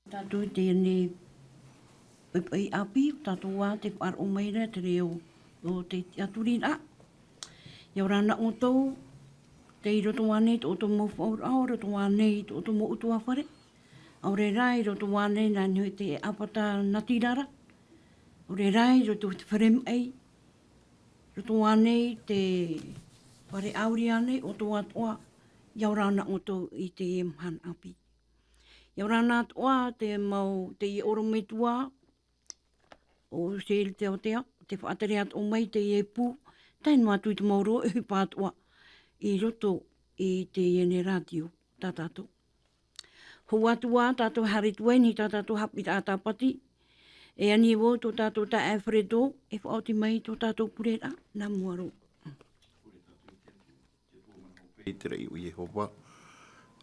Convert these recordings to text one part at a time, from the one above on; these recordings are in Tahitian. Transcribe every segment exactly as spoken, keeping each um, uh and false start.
Tātou i teie nei poʻipoʻi ʻāpī, ʻo tātou ā tē faʻaroʻo mai ra te reo o te tiʻaturiraʻa. ʻIa ora na ʻoutou, tei roto ānei tō ʻoutou mau faʻaauraʻa, roto ānei tō ʻoutou mau ʻutuāfare. ʻAore rā i roto ānei nā niʻa i te ʻāpata natirara. ʻAore rā i roto i te fare maʻi. Roto ānei te fare ʻāuri ānei, ʻoutou atoʻa, ʻia ora na ʻoutou i teie mahana ʻāpī. ʻIa ora na atoʻa te mau, teie ʻorometua, ʻo Seli Teotea, tē faʻatere atoʻa mai teie pū, tae noa atu i te mau rōʻohipa atoʻa, i roto i teie nei rātio, tā tātou. Hou atu ā tātou e haere atu ai i tā tātou haʻapiʻiraʻa tāpati, e ani vau tō tātou taeaʻe Fredo, e faʻaoti mai tō tātou pureraʻa, nā mua roa. I te raʻi o Iehova,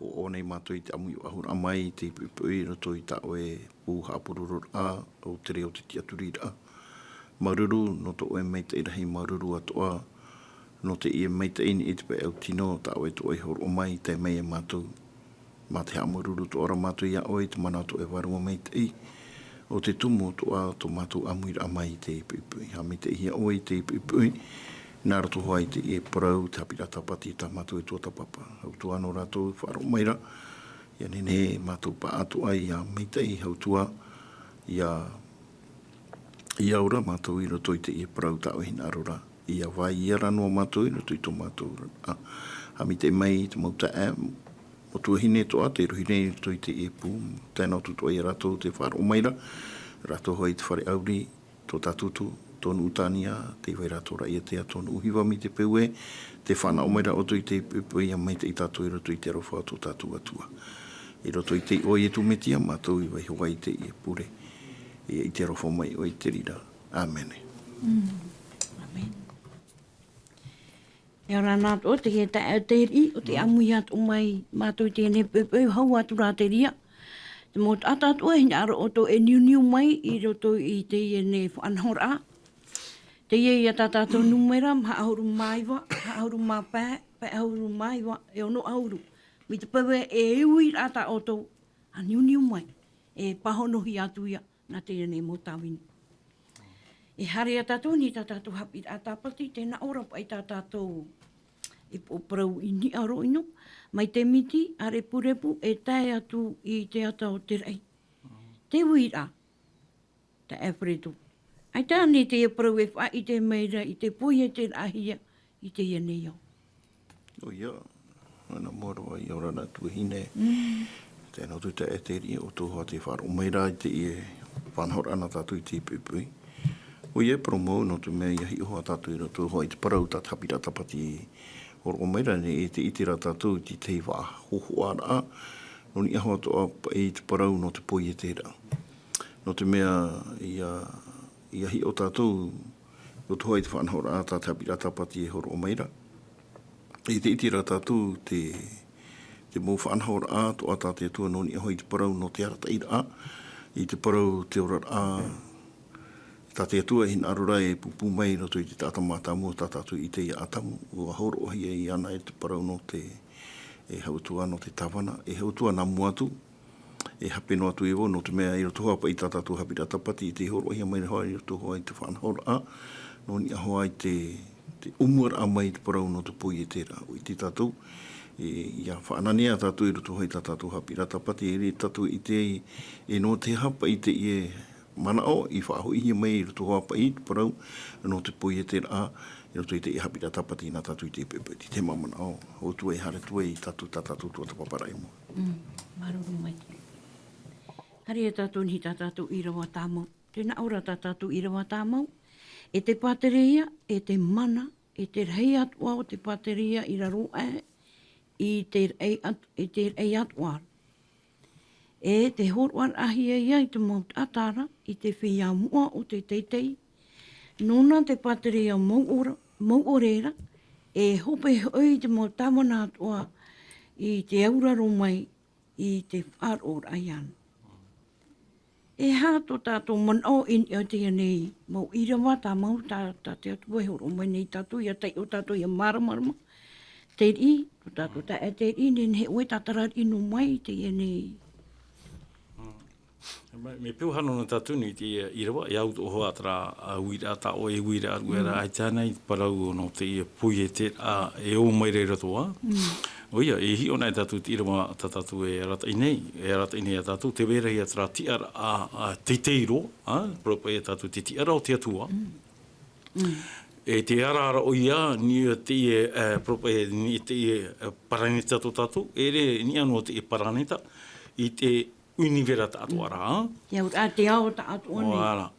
ʻo ʻō nei mātou i te ʻāmui faʻahou mai i te poʻipoʻi i roto i tā ʻoe pū haʻapurororaʻa, ʻo te reo o te tiʻaturiraʻa. Māuruuru nō tō ʻoe maitaʻi rahi, māuruuru atoʻa nō teie maitaʻi i niʻa i te pae ʻau tino, tā ʻoe tō ʻoe hōroʻa mai, tae mai ia mātou. Mā te haʻamāuruuru atoʻa ra mātou iā ʻoe i te mana o tō ʻoe Vārua Maitaʻi, ʻo te tumu atoʻa tō mātou ʻāmuiraʻa mai i te poʻipoʻi. Haʻamaitaʻihia ʻoe i te poʻipoʻi, nā roto hoʻi i teie parau, te haʻapiʻiraʻa tāpati tā mātou e tuatāpapa. ʻOutou ā nō rātou e faʻaroʻo mai ra, ʻia nehenehe mātou pāʻatoʻa ʻia maitaʻi, ʻOutou ā, ʻia, ʻia ora mātou i roto i teie parau tā ʻoe hinaʻaro ra. ʻIa vai ia ra noa mātou i roto i tō mātou ra. ʻA, haʻamaitaʻi mai i te mau taeaʻe, mau tuahine atoʻa, tei rohi nei i roto i teie pū, tae noa atu atoʻa ia rātou tē faʻaroʻo mai ra, rātou hoʻi i te fare ʻāuri, tō Tatutu, tō Nuʻu Tania, tei vai rātou ra ʻia tea, tō Nuʻuhiva mai te peu ē, tē fānaʻo mai ra ʻoutou i te poʻipoʻi, ʻia maitaʻi tātou i roto i te aroha o tō tātou Atua. I roto i te iʻoa o Ietu Metia, mātou i vaiiho ai i teie pure. ʻIa ʻite aroha mai ʻoe i te reira. ʻĀmene. Mm. ʻĀmene. ʻIa ora na atoʻa, teie taeaʻe Teri, ʻo tē ʻāmui atoʻa mai mātou i teie nei poʻipoʻi, hou atu rā te reira. Te mau taʻata atoʻa e hinaʻaro ʻoutou e niuniu mai i roto i teie nei faʻanahoraʻa. Teie ia tā tātou nūmera, maha ʻahuru mā iva, maha ʻahuru mā pae, pae ʻahuru mā iva, e ono ʻahuru. Mai te peu ē e uiraʻa tā ʻoutou, ʻa niuniu mai, e pāhonohia atu ia, nā teie nei mau tāvini. E haere ā tātou i tā tātou haʻapiʻiraʻa tāpati, tē nā ʻō ra paʻi tā tātou e pō parau i niʻa roa ʻino, mai te miti, ʻārepurepu, e tae atu i te ata o te raʻi. Te uiraʻa, taeaʻe Fredo. ʻAita ānei teie parau e faʻaʻite mai ra i te poieteraʻahia i teie nei ao. ʻOia, nā mua roa, ʻia ora na tuahine. Mm. Tē nā ʻoutou taeaʻe Teri, ʻoutou hoʻi tē faʻaroʻo mai ra i teie faʻanahoraʻa nā tātou i te poʻipoʻi. ʻOia, parau mau, nō te mea ʻia hiʻo hoʻi tātou i roto hoʻi i te parau tā te haʻapiʻiraʻa tāpati e hōroʻa mai ra nei, e tē ʻite ra tātou i te tahi faʻahōhoʻaraʻa, nō niʻa hoʻi atoʻa paʻi te parau nō te poieteraʻa. Nō te mea ʻia, ʻia hiʻo tātou, roto hoʻi i te faʻanahoraʻa tā te haʻapiʻiraʻa tāpati e hōroʻa mai ra. E tē ʻite ra tātou te, te mau faʻanahoraʻa atoʻa tā te Atua nō niʻa hoʻi i te parau nō te arataʻiraʻa, i te parau te oraraʻa, tā te Atua e hinaʻaro ra e pūpū mai i roto i te taʻata mātāmua tā tātou i ʻite ia ʻĀtamu, ʻua hōroʻahia iāna e te parau nō te, e hau atu ā nō te tāvana, e hau atu ā nā mua atu, e hape noa atu ia vau, nō te mea i roto hoʻi paʻi i tā tātou haʻapiʻiraʻa tāpati, tē hōroʻahia mai ra hoʻi i roto hoʻi i te faʻanahoraʻa, nō niʻa hoʻi i te, te ʻōmuaraʻa mai i te parau nō te poieteraʻa. ʻUa ʻite tātou, e, ʻia faʻananea tātou i roto hoʻi i tā tātou haʻapiʻiraʻa tāpati, e riro tātou i te, e nō te aha paʻi teie manaʻo i faʻahoʻihia mai i roto hoʻi paʻi i te parau nō te poieteraʻa, i roto i te haʻapiʻiraʻa tāpati nā tātou i te poʻipoʻi. Te mau manaʻo, ʻoutou e haere atu ai i tātou, tā tātou tuatāpaparaʻa i mua. Mm, māuruuru maitaʻi. Haere ā tātou i niʻa i tā tātou ʻīrava tāmau. Tē nā ʻō ra tā tātou ʻīrava tāmau, e te pātereia, e te mana, e te rahi atoʻa o te pātereia i raro aʻe i te raʻi at-, i te raʻi atoʻa. E te hōroʻaraʻahia ia i te mau taʻata ra, i te feiā moʻa o te teitei. Nōna te pātereia mau ʻore, mau ʻore ra, e hope hoʻi i te mau tāvana atoʻa i te auraro mai i te faʻaroʻoraʻa iāna. E aha tō tātou manaʻo i niʻa i teie nei mau ʻīrava tāmau tā, tā te Atua e hōroʻa mai nei ia tātou, ʻia taiʻo tātou ʻia māramarama. Teri, tō tātou taeaʻe Teri, nehenehe ʻoe e tātarariʻi noa mai i teie nei. Mm. Me peu hano no tātou nei te ʻīrava, e au tō hoa terā, ā, uiraʻa tā ʻoe e uiraʻa ruera, ʻaita nei te parau nō te ia poiete, ā, e ō mai reira toa. ʻOia, e hiʻo nei tātou te ʻīrava tā tātou e arataʻi nei, e arataʻi nei ia tātou, te vera ia terā tiʻaraʻa, ā, teitei roa, ā, parau paʻi ia tātou te tiʻaraʻa o te Atua. E te araara ʻoia, niʻa te ia, ā, parau paʻi, niʻa te ia, ā, paraneta tō tātou, e ʻere niʻa noa te ia paraneta, i te univera taʻatoʻa ra. Ia, ā, te ao taʻatoʻa nei. Voilà.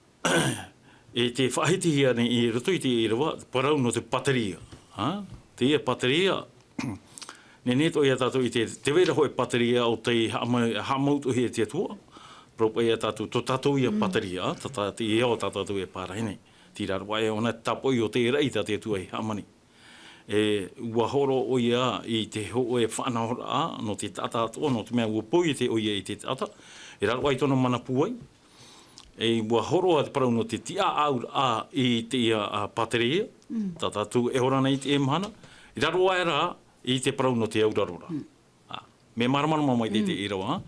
E te faʻahitihia nei i roto i te ʻīrava, parau nō te pāteria. Ha? Te ia pāteria, nehenehe atoʻa ia tātou i te, te vera hōʻē pāteria o tei haʻamau-, haʻamautuhia e te Atua. Parau paʻi ia tātou, tō tātou ia pāteria, tā, tā, te ia o tā tātou e pārahi nei. Tei rāroʻa e ʻōna tāpoʻi o te raʻi tā te Atua i hāmani. E, ʻua hōroʻa ʻoia i te hōʻē faʻanahoraʻa nō te taʻata atoʻa, nō te mea ʻua poiete ʻoia i te taʻata, e rāroʻa i tōna mana pūai. E, ʻua hōroʻa te parau nō te tiʻaʻauraʻa i te ia, ā, pāteria, tā tātou e ora nei i te mahana, e rāroʻa rā i te parau nō te auraro ra. Ā, mea māramarama mai te, te ʻīrava,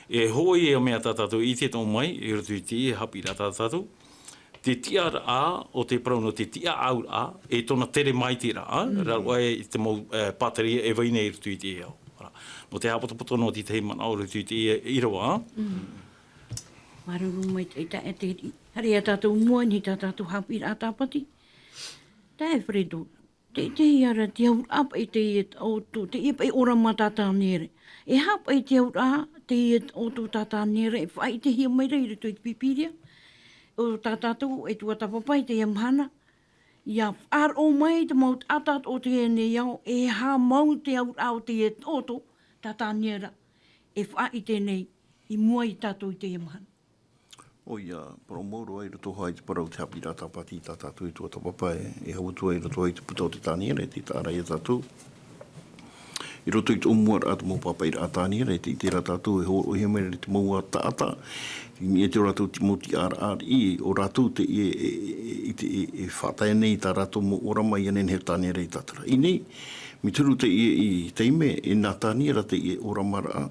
e hōʻē ia mea tā tātou i ʻite atoʻa mai, i roto i te ia haʻapiʻiraʻa tā tātou, te tiʻaraʻa o te parau nō te tiʻaʻauraʻa, e tōna tere maitaʻiraʻa, rāroʻa i te mau, ā, pāteria e vai nei i roto i te ao. Ā, nō te haʻapotopoto nō te tahi manaʻo i roto i te ia ʻīrava. Māuruuru maitaʻi, e te, haere ia tātou i mua nei tā tātou haʻapiʻiraʻa tāpati. Taeaʻe Fredo, te, te ia ra te auraʻa paʻi te ia taʻoto, te ia paʻi ʻōrama tā Taniera. E aha paʻi te auraʻa, te ia taʻoto tā Taniera, e faʻaʻitehia mai ra i roto i te Pīpīria. ʻO tā tātou e tuatāpapa i te ia mahana, ʻia faʻaroʻo mai te mau taʻata o teie nei ao, e aha mau te auraʻa o te ia taʻoto tā Taniera, e faʻaʻite nei i mua ia tātou i teie mahana. ʻOia, parau mau roa i roto hoʻi i te parau te haʻapiʻiraʻa tāpati tā tātou e tuatāpapa e, e hau atu ai i roto hoʻi i te puta o te Taniera, e te taʻa ra ia tātou. I roto i te ʻōmuaraʻa te mau pāpaʻiraʻa a Taniera, e te ʻite ra tātou e hōroʻahia mai ra te mau taʻata, i niʻa i tō rātou te mau tiʻaraʻa, i ʻō rātou te, e, e, e, i te, e, e faʻatae nei tā rātou mau ʻōrama ʻia nehenehe Taniera i tātara. I nei, mai te huru teie i taime, e nā Taniera teie ʻōramaraʻa,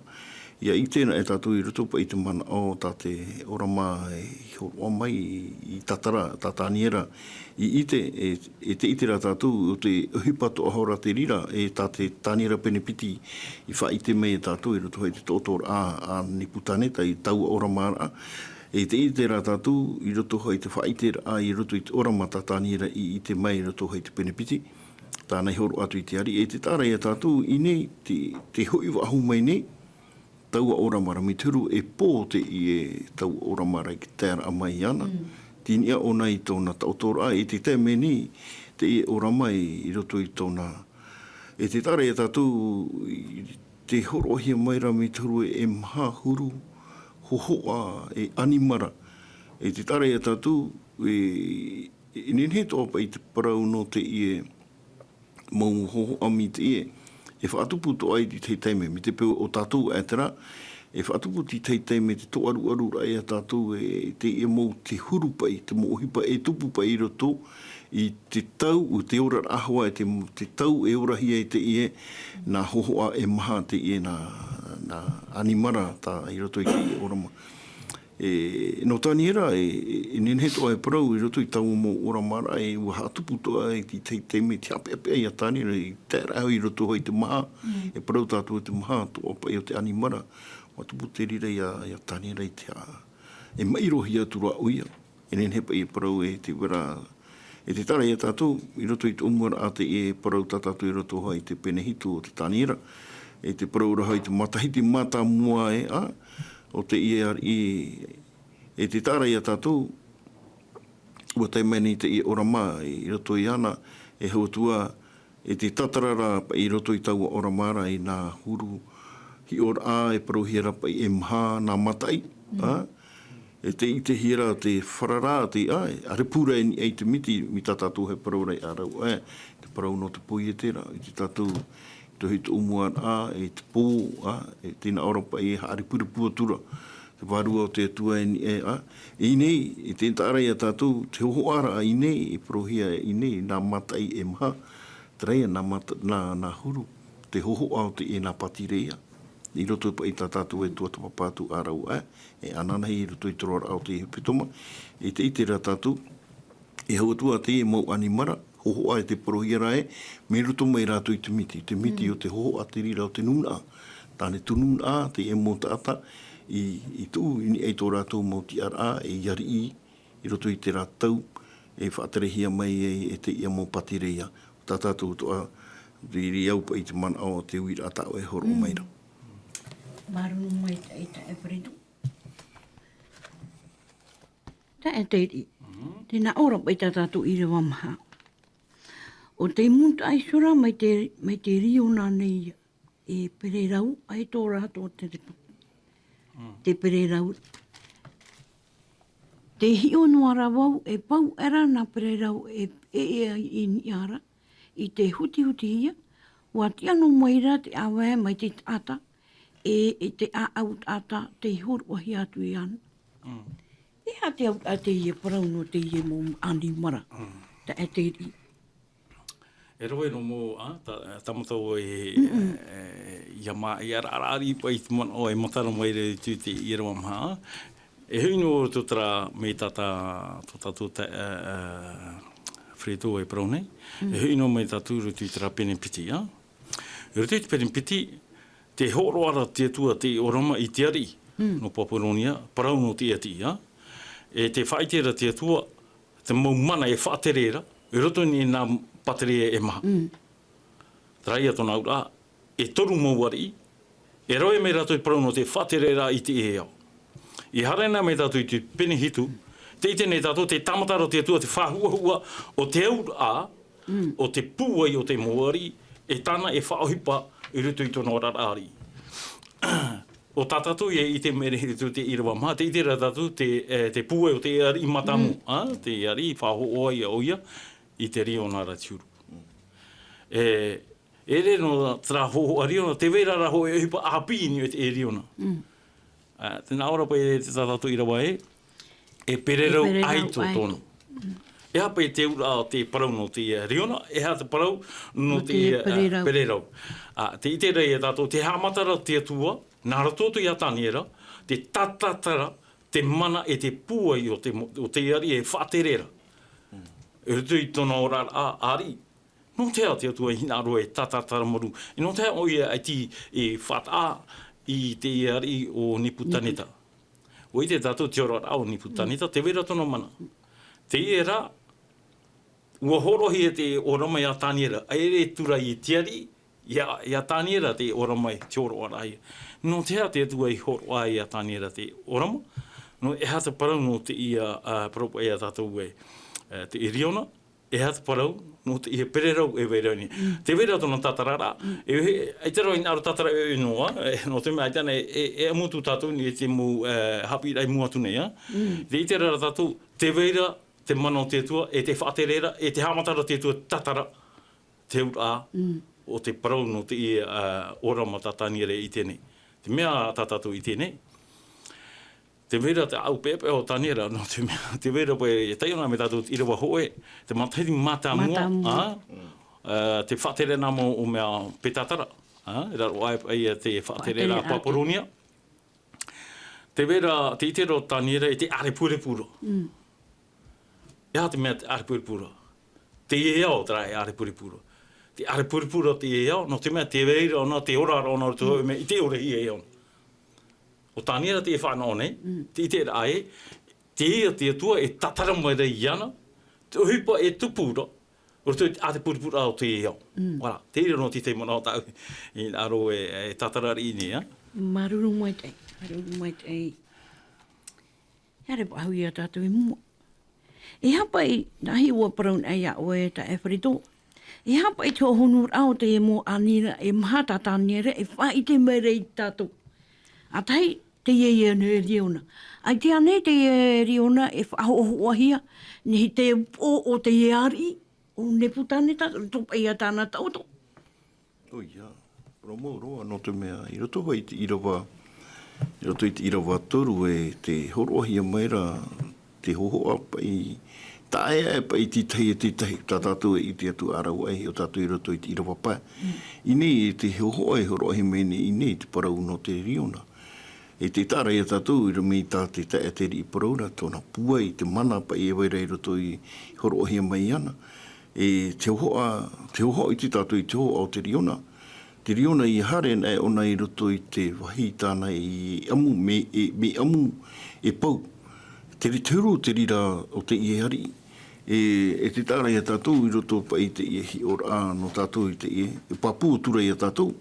ʻIa ʻite na e tātou i roto paʻi i te manaʻo tā te ʻōrama i hōroʻa mai i, i tātara, tā Taniera i ʻite, e, e te ʻite ra tātou o te ʻohipa toʻa hora te reira, e tā te Taniera pene piti i faʻaʻite mai e tātou i roto hoʻi i te taʻotoraʻa a Nepukaneta i taua ʻōramaraʻa. E te ʻite ra tātou i roto hoʻi i te faʻaʻiteraʻa i roto i te ʻōrama tā Taniera i ʻite mai i roto hoʻi i te pene piti. Tāna i hōroʻa atu i te ariʻi, e te taʻa ra ia tātou i nei, te, te hoʻi faʻahou mai nei, taua ʻōrama ra mai te huru e pō teie taua ʻōrama ra i te taeraʻa mai iāna. Tei niʻa ʻōna i tōna taʻotoraʻa, e te taime nei, teie ʻōrama i, i roto i tōna. E te taʻa ra ia tātou, i te hōroʻahia mai ra mai te huru e maha huru, hōhoʻa, e ʻanimara. E te taʻa ra ia tātou, e, e nehenehe atoʻa paʻi te parau nō teie mau hōhoʻa mai teie, e faʻatupu atoʻa i te tahi taime, mai te peu ʻo tātou aʻe terā, e faʻatupu i te tahi taime te tōʻaruʻaruraʻa ia tātou, e teie mau te huru paʻi, te mau ʻohipa e tupu paʻi i roto i te tau, te oraraʻa hoʻi, e te, te tau e orahia ai teie, nā hōhoʻa e maha teie, nā, nā ʻanimara tā i roto i teie ʻōrama. E, nō Taniera, e, e, e nehenehe atoʻa e parau i roto i taua mau ʻōramaraʻa, e ʻua haʻatupu atoʻa i te tahi taime te haʻapeʻapeʻa ia Taniera, i taeraʻa i roto hoʻi i te maha, e parau tātou i te maha, toʻa paʻi o te ʻanimara, ʻua tupu te reira ia, ia Taniera i te haʻa, e maʻirohia atu ra ʻoia. E nehenehe paʻi e parau e te vera, e te taʻa ra ia tātou, i roto i te ʻōmuaraʻa teie parau tā tātou i roto hoʻi i te pene hitu o te Taniera, e te parau ra hoʻi i te matahiti mātāmua e, ā, o teie ariʻi, e te taʻa ra ia tātou, ʻua tae mai nei teie ʻōrama i roto iāna, e hau atu ā, e te tātara ra paʻi i roto i taua ʻōrama ra i nā huru hiʻoraʻa e parauhia ra paʻi e maha nā mataʻi, ā? E te ʻitehia ra te fararā, te, ā, e ʻarepū ra i niʻa i te miti, mai tā tātou e parau ra i ʻārau, ē, te parau nō te poiete ra, i te tātou, i te ʻōmuaraʻa, e te pō, ā, e tē nā ʻō ra paʻi e haʻarepurepū atu ra te Vārua o te Atua i niʻa, ā? I nei, e te taʻa ra ia tātou, te hōhoʻaraʻa i nei, e parauhia i nei, nā mataʻi e maha, terā ia nā mata-, nā, nā huru, te hōhoʻa o teie nā pātireia. i roto paʻi i tā tātou e tuatāpapa atu ā rāua, e ananahi i roto i te roaraʻa o te hepetoma, i te ʻite ra tātou, e hau atu ā teie mau ʻanimara, hōhoʻa e te parauhia ra ē, mai roto mai rātou i te miti, te miti o te hōhoʻa te reira o te nūnaʻa. Tāne tū nūnaʻa, teie mau taʻata, i, i tuʻu i niʻa i tō rātou mau tiʻaraʻa, e ariʻi, i roto i terā tau, e faʻaterehia mai ai e teie mau pātireia. Tā tātou atoʻa, i reira paʻi te manaʻo o te uiraʻa tā ʻoe e hōroʻa mai ra. Māuruuru maitaʻi, taeaʻe Peretu. Taeaʻe Teri. Tē nā ʻō ra paʻi tā tātou ʻīrava maha. ʻO tei mūtaʻa iho ra mai te, mai te riona nei ia. E pererau, ʻaita rā tō te repo. Te pererau. Tē hiʻo noa ra vau, e pau aʻera nā pererau e, e, e, i niʻa ra, i te hutihuti ia, ʻua tiʻa noa mai ra te ʻāvae mai te taʻata, e, e te ʻāʻau taʻata, tei hōroʻahia atu iāna. E aha te auraʻa teie parau nō teie mau ʻanimara, taeaʻe Teri? E rave noa mau, ā, tā, tāmata ʻoe, e, e, ia mā, ia ra, ra, riʻi paʻi te manaʻo e matara mai ra i te, te ʻīrava maha. E hoʻi noa tō terā mai tā, tā, tō tātou te, e, e, Fredo e parau nei. E hoʻi noa mai tātou i roto i terā pene piti, ā. I roto i te pene piti, te hōroʻa ra te Atua te ʻōrama i te ariʻi, nō Papuronia, parau nō te ʻati, ā. E te faʻaʻite ra te Atua, te mau mana e faʻatere ra, i roto i nā pātireia e maha. Terā ia tōna auraʻa, e toru mau ariʻi, e rave mai rātou i parau nō te faʻatere ra i te ao. I haere mai tātou i te pene hitu, tē ʻite nei tātou te tāmata ra te Atua te faʻahuʻahuʻa o te auraʻa, o te pūai o te mau ariʻi, e tāna e faʻaʻohipa i roto i tōna oraraʻa ariʻi. ʻO tā tātou ia i te mea i roto i te ʻīrava maha, tē ʻite ra tātou te, e, te pūai o te ariʻi mātāmua, ā, te ariʻi faʻahoʻo ai ʻoia i te riona ra te huru. E, e ʻere noa terā hōhoʻa riona, tē vai ra rā hōʻē ʻohipa ʻāpī i niʻa i te riona. Ā, tē nā ʻō ra paʻi te tā tātou ʻīrava ē, e pererau ʻaito tōna. E aha paʻi te auraʻa o te parau nō te, e, riona, e aha te parau nō te, e, pererau. Ā, tē ʻite ra ia tātou, te haʻamatara te Atua, nā roto atu ia Taniera, te tatatara, te mana e te pūai o te mo-, o te ariʻi e faʻatere ra. I roto i tōna oraraʻa ariʻi. Nō te aha te Atua i hinaʻaro e tatatara marū? E nō te aha ʻoia e ʻaita i faʻataʻa i te ariʻi o Nepukaneta? ʻUa ʻite tātou te oraraʻa o Nepukaneta, tē vai ra tōna mana. Teie rā, ʻua hōroʻahia te ʻōrama ia Taniera, ʻaita e ture i te ariʻi, ia, ia Taniera te ʻōrama i te hōroʻaraʻa ia. Nō te aha te Atua i hōroʻa ia Taniera te ʻōrama? Nō e aha te parau nō teie, ā, parau paʻi ia tātou e, ā, te riona, e aha te parau nō teie pererau e vai ra nei. Tē vai ra tōna tatararaʻa, e, e, ʻaita rā i hinaʻaro tatara e, e noa, e, nō te mea ʻaita nei, e, e ʻamutu tātou nei te mau, ā, haʻapiʻiraʻa i mua atu nei, ā. Tē ʻite ra tātou, tē vai ra te mana o te Atua, e te faʻatere ra, e te haʻamatara te Atua tatara, te auraʻa o te parau nō teie, ā, ʻōrama tā Taniera i ʻite nei. Te mea tā tātou i ʻite nei, tē vai ra te ʻāʻau peʻapeʻa o Taniera, nō te mea, tē vai ra paʻi, e taiʻo na mai tātou te ʻīrava hōʻē, te matahiti mātāmua, mātāmua. Ā, ā, te faʻatere nā mau ʻōmea pētātara, ā, e raro aʻe paʻi ia te faʻatere ra Papuronia. Tē vai ra, tē ʻite ra Taniera i te ʻārepurepura. E aha te mea te ʻārepurepura? Teie ao terā e ʻārepurepura. Te ʻārepurepura teie ao, nō te mea tē vai ra ʻōna, te ora ra ʻōna, roto i te mea i te orahia e ʻōna. ʻO Taniera te fānaʻo nei, tē ʻite ra ē, teie te Atua e tatara mai ra iāna, te ʻohipa e tupu ra, roto i te ʻārepurepuraʻa o teie ao. Voilà, teie rā nō te manaʻo tāʻu i hinaʻaro e, e tatara riʻi nei, ā. Māuruuru maitaʻi, māuruuru maitaʻi. E haere paʻi ia tātou i mua. E aha paʻi, nāhea ʻua parau nei iā ʻoe taeaʻe Fredo. E aha paʻi te hohonuraʻa o te mau ʻaniraʻa e maha tā Taniera e faʻaʻite mai ra iā tātou. ʻA tahi, teie nei riona. ʻAita ānei teie riona e faʻahoʻohoʻohia, nei te upoʻo o te ariʻi, ʻo Nepukaneta, i roto paʻi ia tāna taʻoto. ʻOia, parau mau roa, nō te mea, i roto hoʻi i te ʻīrava, i roto i te ʻīrava toru e tē hōroʻahia mai ra te hōhoʻa paʻi Taʻa ʻē paʻi i te tahi e te tahi, tā tātou e ʻite atu ā rāua e hiʻo tātou i roto i te ʻīrava pae. I ʻō nei, e te hōhoʻa e hōroʻahia mai nei i ʻō nei, te parau nō te riona. E te taʻa ra ia tātou, i roto mai tā te taeaʻe Teriʻi parau ra, tōna pūai, te mana paʻi e vai ra i roto i hōroʻahia mai iāna. E te hōhoʻa, te hōhoʻa i te tātou, i te hōhoʻa o te riona. Te riona i haere ana ʻōna i roto i te vāhi tāna i ʻamu, mea, e, mea ʻamu e pau. Te ri-, te huru o te reira o teie ariʻi. E, e te taʻa ra ia tātou i roto paʻi i teie hiʻoraʻa nō tātou i teie, e pāpū atu ra ia tātou.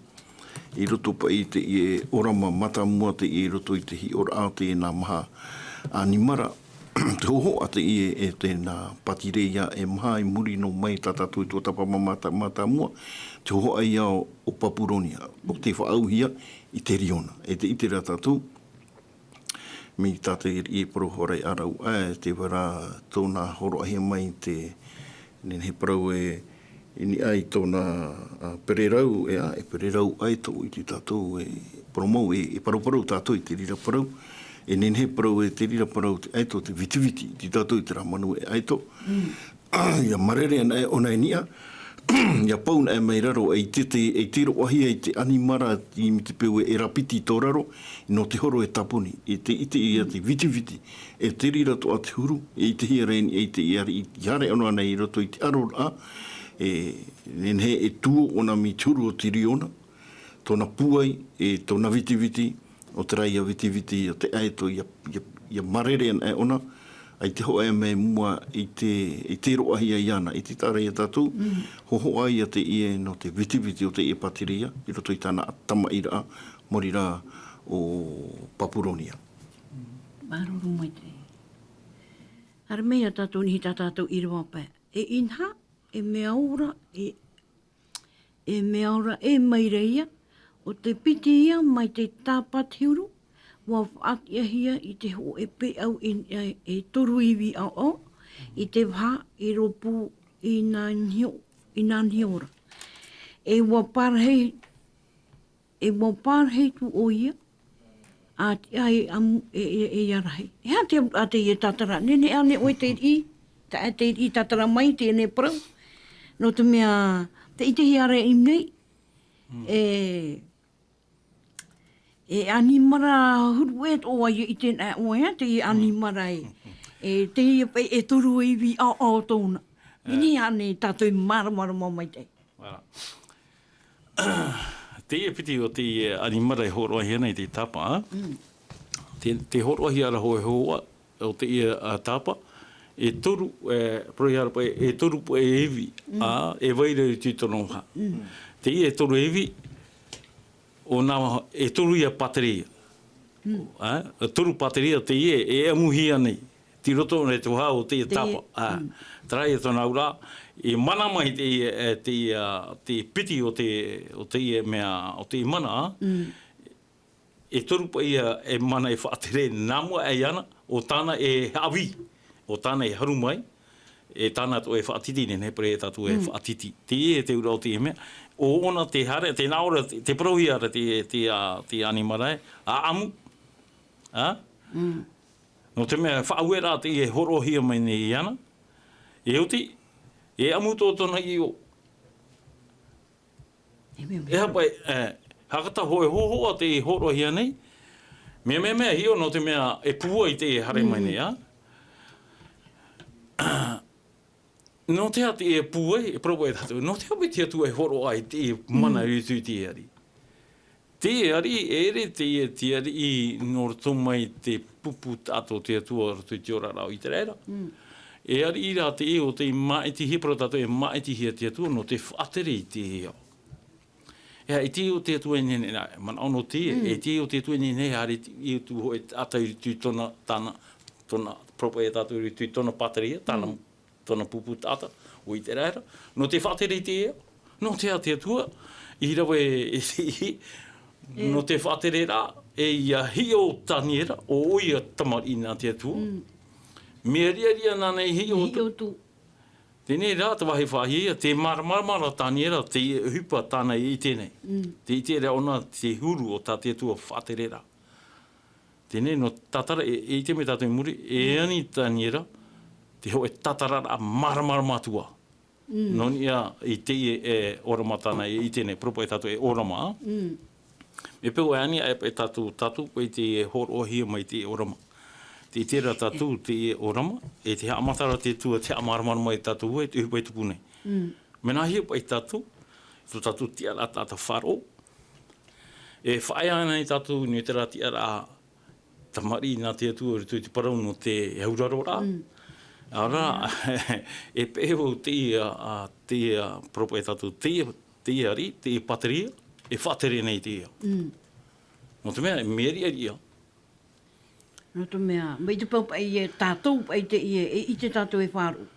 I roto paʻi i teie ʻōrama mātāmua teie i roto i te hiʻoraʻa o teie nā maha ʻanimara. Te hōhoʻa teie e te nā pātireia e maha i muri noa mai tā tātou i tuatāpapa mātā-, mātāmua. Te hōhoʻa ia o, o Papuronia, ʻo tē faʻaauhia i te riona. E te ʻite ra tātou, mai tā te riʻi e parau hoʻi ra ā rāua, e te vai ra tōna hōroʻahia mai te, nehenehe parau e, i niʻa i tōna, ā, pererau, e ā, e pererau ʻaeto i te tātou, e parau mau, e, e paraparau tātou i te reira parau, e nehenehe parau e te reira parau te ʻaeto, te vitiviti, i te tātou i terā manu e ʻaeto. Ia marere ana ʻōna i niʻa, ia pau ana mai raro, e te, te, e te roʻahia i te ʻanimara, i te peu e rapiti tō raro, nō te horo e tāpuni, e te ʻite ia te vitiviti, e te reira atoʻa te huru, e ʻitehia ra i niʻa i te ia, i haere ʻōna nei i roto i te ʻaroraʻa, e, nehenehe e tuō ʻōna mai te huru o te riona, tōna pūai, e tōna vitiviti, ʻo terā ia vitiviti, ʻo te ʻaeto, ia, ia, ia marere ana ʻōna, ʻaita e hōhoʻa mai mua i te, i te roʻahia iāna, i te taʻa ra ia tātou, hōhoʻa ia teie nō te vitiviti o teie pātireia, i roto i tāna tamaʻiraʻa, maori rā ʻo Papuronia. Māuruuru maitaʻi. Haere mai ia tātou i niʻa i tā tātou ʻīrava pae. E inaha, e mea ora, e E mea ora ʻē mai ra ia, ʻo te piti ia mai te tāpati huru, ʻua faʻatiʻahia i te hōʻē peʻau i, e, e toru ivi ʻaoʻao, i te vaha i rōpū i nā niho, i nā niho ra. E ʻua pārahi, e ʻua pārahi atu ʻoia, ā, te, ā, e, am, e, e, e ia rahi. E aha te, ā, teie tātara? Nehenehe ānei ʻoe te riʻi, tā, te riʻi tātara mai, teie nei parau. Nō te mea, tē ʻitehia ra i ʻō nei, e, e ʻanimara huru ʻē atoʻa ia ʻite ana ʻoe, ā, teie ʻanimara e, e, teie paʻi e toru ivi ʻaoʻao tōna. Nehenehe ānei tātou e māramarama maitaʻi. Voilà. Teie piti o te, e, ʻanimara e hōroʻahia nei te tāpa, ā? Te, te hōroʻahia ra hōʻē hōhoʻa o te, e, ā, tāpa, e toru, e, parauhia ra paʻi, e toru paʻi e ivi, ā, e vai ra i roto i tōna vaha. Teie e toru e ivi, ʻo nā, e toru ia pātereia. Ā, e toru pātereia teie e ʻamuhia nei. Tei roto nei te vaha o te tāpa. Ā, terā ia tōna auraʻa, e mana mai te, e, te, ā, te piti o te, o te mea, o te mana, ā. E toru paʻi ia e mana e faʻatere nā mua aʻe iāna, ʻo tāna e haʻavī, ʻo tāna e haru mai, e tāna atoʻa e faʻatiti, nehenehe paʻi e tātou e faʻatiti. Teie te auraʻa o te mea, ʻo ʻōna te haere, tē nā ʻō ra, te, te parauhia ra te, te, ā, te ʻanimara e, ʻa ʻamu, ā? Nō te mea, faʻaueraʻa teie e hōroʻahia mai nei iāna, e oti, e ʻamu atoʻa tōna ʻiʻo. E mea, mea. E aha paʻi, e, haʻakata hōʻē hōhoʻa tei hōroʻahia nei, mea, mea, mea, hiʻo nō te mea e pūai te haere mai nei, ā? Nō te aha te pūai, e parau paʻi tātou, nō te aha paʻi te Atua e hōroʻa i te mana i roto i te ariʻi. Te ariʻi, e ʻere te, te ariʻi nō roto mai te pupu taʻata o te Atua roto i te oraraʻa o Iteraera. E ariʻi rā te ʻē o te māʻitihia, parau tātou e māʻitihia te Atua nō te faʻatere i te ao. E aha, e te ʻē o te Atua e nehenehe, nā, manaʻo nō te, e te ʻē o te Atua e nehenehe, haere i te, i te hōʻē taʻata i roto i tōna, tāna, tōna, parau paʻi tātou i roto i tōna pātereia, tāna, tōna pupu taʻata, ʻo Iteraera, nō te faʻatere i te ao, nō te aha te Atua i rave e, e, e, nō te faʻatere ra, e ʻia hiʻo Taniera, ʻo ʻoia tamariʻi nā te Atua. Mea riʻariʻa nāna i hiʻo atu. Teie rā te vāhi faʻahiahia, tē māramarama ra Taniera, te ʻohipa tāna i ʻite nei. Tē ʻite ra ʻōna te huru o tā te Atua faʻatere ra. Teie nō tātara, e, e ʻite mai tātou i muri, e ani Taniera, te hōʻē tātararaʻa māramarama atu ā. Nō niʻa i teie e ʻōrama tāna e ʻite nei, parau paʻi tātou e ʻōrama. Mea peu e ani aʻe paʻi tātou, tātou paʻi te hōroʻahia mai te ʻōrama. Te ʻite ra tātou te ʻōrama, e te haʻamatara te Atua, te haʻamāramarama i tātou e te ʻohipa e tupu nei. Mea nā hea paʻi tātou, tō tātou tiʻaraʻa taʻata faʻaroʻo. E faʻaea ana i tātou nō terā tiʻaraʻa tamariʻi nā te Atua i roto i te parau nō te auraro ra. Ara, e peʻe au teie, a, teie, a, parau paʻi tātou, teie, teie ariʻi, teie pāteria, e faʻatere nei teie. Nō te mea, mea riʻariʻa. Nō te mea, mai te pau paʻi e tātou paʻi teie, e ʻite tātou e faʻaroʻo.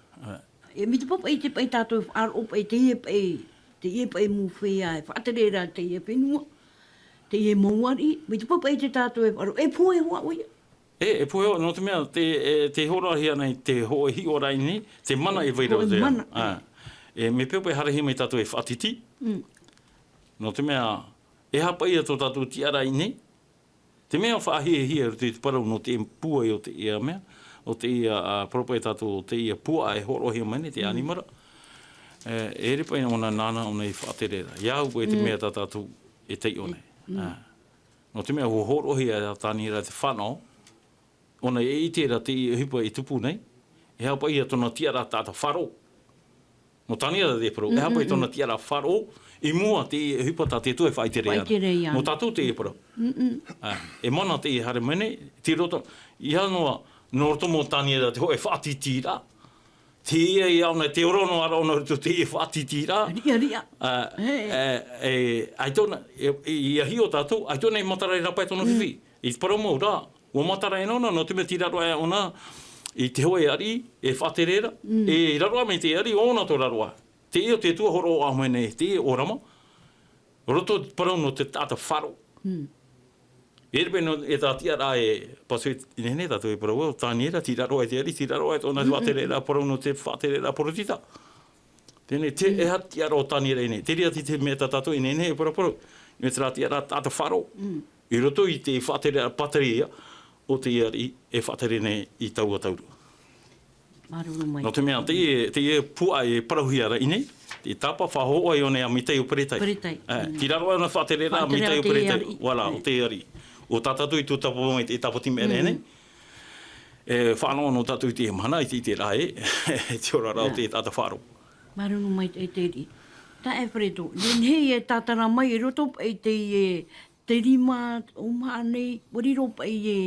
E mai te pau paʻi te paʻi tātou e faʻaroʻo paʻi teie paʻi, teie paʻi mau feiā, e faʻatere ra teie fenua, teie mau ariʻi, mai te pau paʻi te tātou e faʻaroʻo, e pohe hoʻi ʻoia. E, e pohe hoʻi, nō te mea, te, e, te hōroʻahia nei te hōʻē hiʻoraʻa i nei, te mana e vai ra. Hōʻē mana. E, mea peu paʻi haerehia mai tātou e faʻatiti. Nō te mea, e aha paʻi ia tō tātou tiʻaraʻa i nei, te mea faʻahiahia i roto i te parau nō te pūai o teie mea, o teie, a, parau paʻi tātou, o teie puaʻa e hōroʻahia mai nei, te ʻanimara. E, e ʻere paʻi ʻōna nāna ʻōna i faʻatere ra. ʻIa au paʻi te mea tā tātou e taiʻo nei. Nō te mea, ʻua hōroʻahia e Taniera te fānaʻo, ʻōna e ʻite ra teie ʻohipa e tupu nei, e aha paʻi ia tōna tiʻaraʻa taʻata faʻaroʻo. Nō Taniera te parau, e aha paʻi tōna tiʻaraʻa faʻaroʻo, i mua teie ʻohipa tā te Atua e faʻaʻite ra. Faʻaʻite ra. Nō tātou teie parau. A, e mana teie haere mai nei, tei roto, ʻia noa, nō roto mau Taniera te hōʻē faʻatītīraʻa. Teie ia ʻōna, te ora noa ra ʻōna i roto teie faʻatītīraʻa. Riʻariʻa. A, e, e, ʻaita ʻōna, e, e, ʻia hiʻo tātou, ʻaita ʻōna i matara i rāpae tōna fifi. I te parau mau ra, ʻua matara e nōna, nō te mea tei raro aʻe ʻōna i te hōʻē ariʻi, e faʻatere ra, e i raro aʻe mai te ariʻi, ʻōna tō raro aʻe. Teie o te Atua hōroʻa mai nei, teie ʻōrama, roto parau nō te taʻata faʻaroʻo. E ʻere paʻi nō, e tā tiʻaraʻa e paso i nehenehe tātou e parau, o Taniera, tei raro aʻe te ariʻi, tei raro aʻe tōna faʻatereraʻa, parau nō te faʻatereraʻa poritita. Teie nei, te, e aha te tiʻaraʻa o Taniera i nei. Te reira te, te mea tā tātou i nehenehe e paraparau. Nō terā tiʻaraʻa taʻata faʻaroʻo. I roto i te faʻatereraʻa pāteria o te ariʻi e faʻatere nei i taua taurua. Māuruuru maitaʻi. Nō te mea, teie, teie puaʻa e parauhia ra i nei, te tāpapa faʻahoʻi ʻōna ia Mītai ʻo Peretai. Peretai. E, tei raro aʻe ʻōna faʻatereraʻa Mītai ʻo Peretai. Faʻatereraʻa o te ariʻi. Voilà, o te ariʻi. ʻO tā tātou i tūtapa mai te tāpati mea nei. E, fānaʻo noa tātou i te mahana, i te, i te raʻi, te oraraʻa o te taʻata faʻaroʻo. Māuruuru maitaʻi te riʻi. Taeaʻe Fredo, nehenehe e tātara mai i roto paʻi teie, te rima, ʻōmaha nei, ʻua riro paʻi e,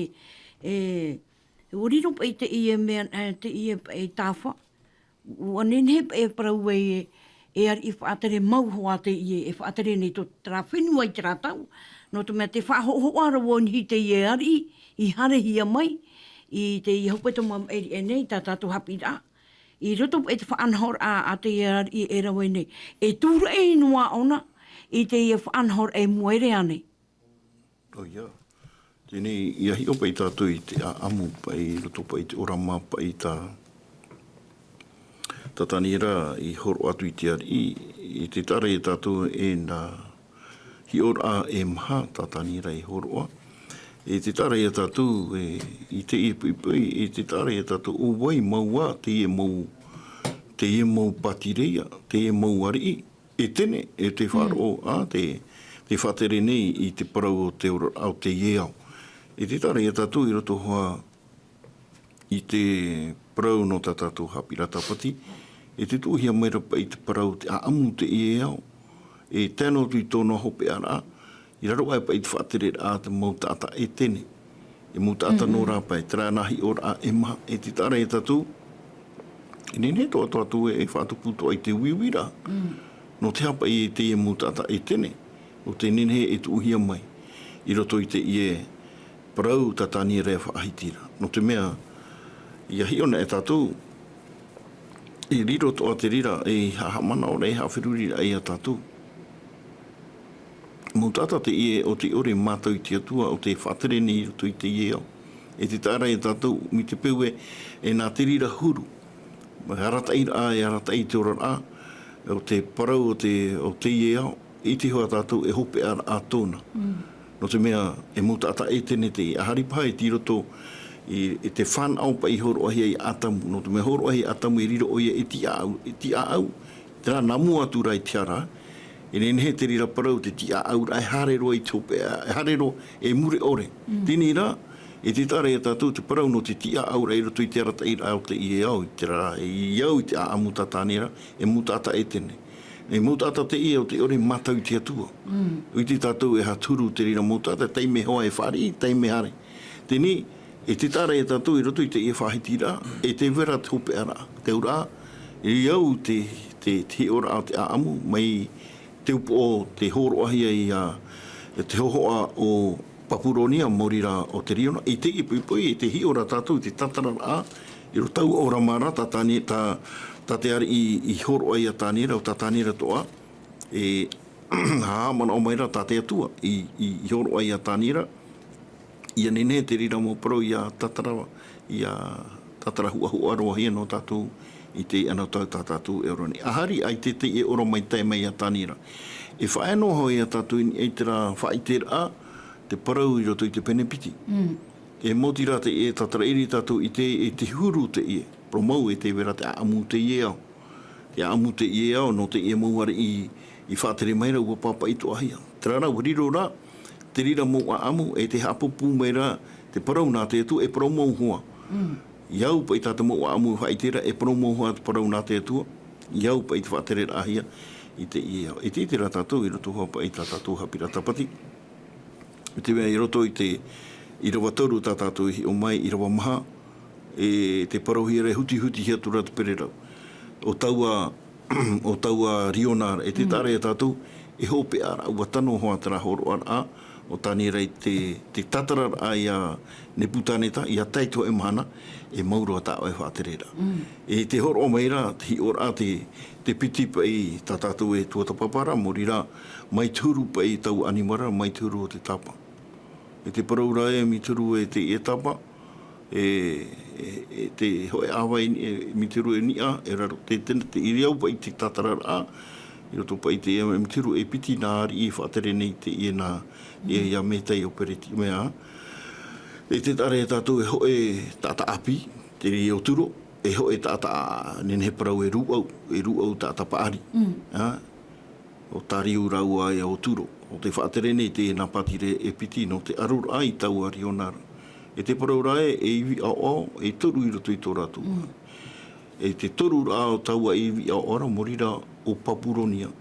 e, ʻua riro paʻi teie mea, e, teie paʻi tāfa. ʻUa nehenehe paʻi e parau ai e, e ariʻi faʻatere mau hoʻi teie, e faʻatere nei tō terā fenua i terā tau. Nō te mea tē faʻahoʻohoʻo ra vau i niʻa i teie ariʻi, i haerehia mai, i teie hepetoma maʻiri aʻe nei, tā tātou haʻapiʻiraʻa. I roto paʻi i te faʻanahoraʻa a teie ariʻi e rave nei, e tūraʻi noa ʻōna i teie faʻanahoraʻa i mua i reira nei. ʻOia. Teie nei, ʻia hiʻo paʻi tātou i te ʻāʻamu paʻi, i roto paʻi i te ʻōrama paʻi tā, tā Taniera i hōroʻa atu i te ariʻi, i te taʻa ra ia tātou e nā hiʻoraʻa e maha tā Taniera i hōroʻa. E te taʻa ra ia tātou e, i teie poʻipoʻi, e te taʻa ra ia tātou ʻo vai mau ā teie mau, teie mau pātireia, teie mau ariʻi, Etene, e te faʻaroʻo, ā, te, te faʻatere nei i te parau o te ora, o teie ao. E te taʻa ra ia tātou i roto hoʻi i te parau nō tā tātou haʻapiʻiraʻa tāpati, e te tuʻuhia mai ra paʻi te parau te ʻāʻamu teie ao. E tae noa atu i tōna hopeʻaraʻa, i raro aʻe paʻi te faʻatereraʻa te mau taʻata Etene. E mau taʻata nō rāpae, terā nā hiʻoraʻa e maha, e te taʻa ra ia tātou, e nehenehe atoʻa tātou e faʻatupu atoʻa i te uiuiraʻa. Nō te aha paʻi teie mau taʻata Etene, ʻo tē nehenehe e tuʻuhia mai, i roto i teie parau tā Taniera e faʻahiti ra. Nō te mea, ʻia hiʻo na e tātou, e riro atoʻa te reira, e haʻamanaʻo ra, e haʻaferuriraʻa ia tātou. Mau taʻata teie ʻo tē ʻore mātau i te Atua, ʻo tē faʻatere nei i roto i teie ao. E te taʻa ra ia tātou, mai te peu ē, e nā te reira huru. Arataʻiraʻa, e arataʻi i te oraraʻa, ʻo te parau o te, o teie ao, ʻite hoʻi tātou e hopeʻaraʻa tōna. Nō te mea, e mau taʻata Etene teie, ʻaita paha e tei roto I, i te fānaʻo paʻi hōroʻahia ia ʻĀtamu, nō te mea hōroʻahia ia ʻĀtamu e riro ʻoia e tiʻaʻau, e tiʻaʻau, terā nā mua atu rā i te hara, e nehenehe te reira parau te tiʻaʻauraʻa e haere roa i te hopeʻa, e haere roa e mure ʻore. Teie rā, e te taʻa ra ia tātou te parau nō te tiʻaʻauraʻa i roto i te arataʻiraʻa o teie ao, i terā, i au i te ʻāʻamu tā Tānera, e mau taʻata Etene. E mau taʻata teie o te ʻore mātau i te Atua. ʻUa ʻite tātou e aha te huru te reira mau taʻata, taime hoa e fāriʻi, taime haere. Teie, e te taʻa ra ia tātou i roto i teie faʻahitiraʻa, e tē vai ra te hopeʻaraʻa, te auraʻa, i au te, te, te hiʻoraʻa o te ʻāʻamu, mai te upoʻo, te hōroʻahia ia, te hōhoʻa o Papuronia, maori rā o te Riona, i teie poʻipoʻi, e te hiʻo ra tātou i te tātararaʻa, i roto taua ʻōrama ra, tā Tāne-, tā, tā te ariʻi i hōroʻa ia Tānera, ʻo tā Tānera atoʻa, e, haʻamanaʻo mai ra tā te Atua i, i, i hōroʻa ia Tānera, ʻia nehenehe te reira mau parau ʻia tātara, ʻia tātara huʻahuʻa roa hia nō tātou i teie anotau tā tātou e ora nei. ʻA haere ai te, teie ʻōrama i tae mai ia Tānera. E faʻaea noa hoʻi ia tātou i niʻa i terā faʻaʻiteraʻa, te parau i roto i te pene piti. E maoti rā teie tātara ʻē tātou i ʻite, e te huru teie. Parau mau e tē vai ra te ʻāʻamu teie ao. Te ʻāʻamu teie ao, nō teie mau ariʻi i, i faʻatere mai ra ʻua pāpaʻi atoʻa hia. Terā rā, ʻua riro rā, te reira mau ʻāʻamu, e te haʻapūpū mai ra, te parau nā te Atua, e parau mau hoa. I au paʻi tā te mau ʻāʻamu e faʻaʻite ra, e parau mau hoa te parau nā te Atua, i au paʻi te faʻatereraʻahia i teie ao. E te, terā tātou, i roto hoʻi paʻi tā tātou haʻapiʻiraʻa Tāpati. I te mea i roto i te ʻīrava toru tā tātou i hiʻo mai, ʻīrava maha, e te parauhia ra e hutihuti hia atu ra te pererau. ʻO taua, ʻo taua Riona ra, e te taʻa ra ia tātou, e hopeʻa ra, ʻua tano hoʻi terā hōroʻaraʻa, ʻo Tānera i te, te tātararaʻa ia Nepukaneta, ʻia tae i te hōʻē mahana, e mau roa tā ʻoe faʻatereraʻa. E te hōroʻa mai ra, te hiʻoraʻa, te, te piti paʻi tā tātou e tuatāpapa ra, maori rā, mai te huru paʻi taua ʻanimara, mai te huru o te tapa. E te parau ra e mea huru e teie tapa, e, e, e te hōʻē ʻāvae, e mea huru e niʻa, e raro, te, te, te, i au paʻi te tātararaʻa, i roto paʻi teie mea huru e piti nā ariʻi i faʻatere nei teie nā, e, ia Metai ʻo Peretia, mea. E te taʻa ra ia tātou e hōʻē taʻata ʻāpī, te reira ʻo Turo, e hōʻē taʻata nehenehe parau e rūʻau, e rūʻau taʻata paʻari. ʻA? ʻO Tariu rāua ia ʻo Turo, ʻo tē faʻatere nei teie nā pātireia e piti nō te ʻaroraʻa i taua Riona ra. E te parau ra e, e ivi ʻaoʻao, e toru i roto i tō rātou. E te toru rā o taua ivi ʻaoʻao ra, maori rā ʻo Papuronia.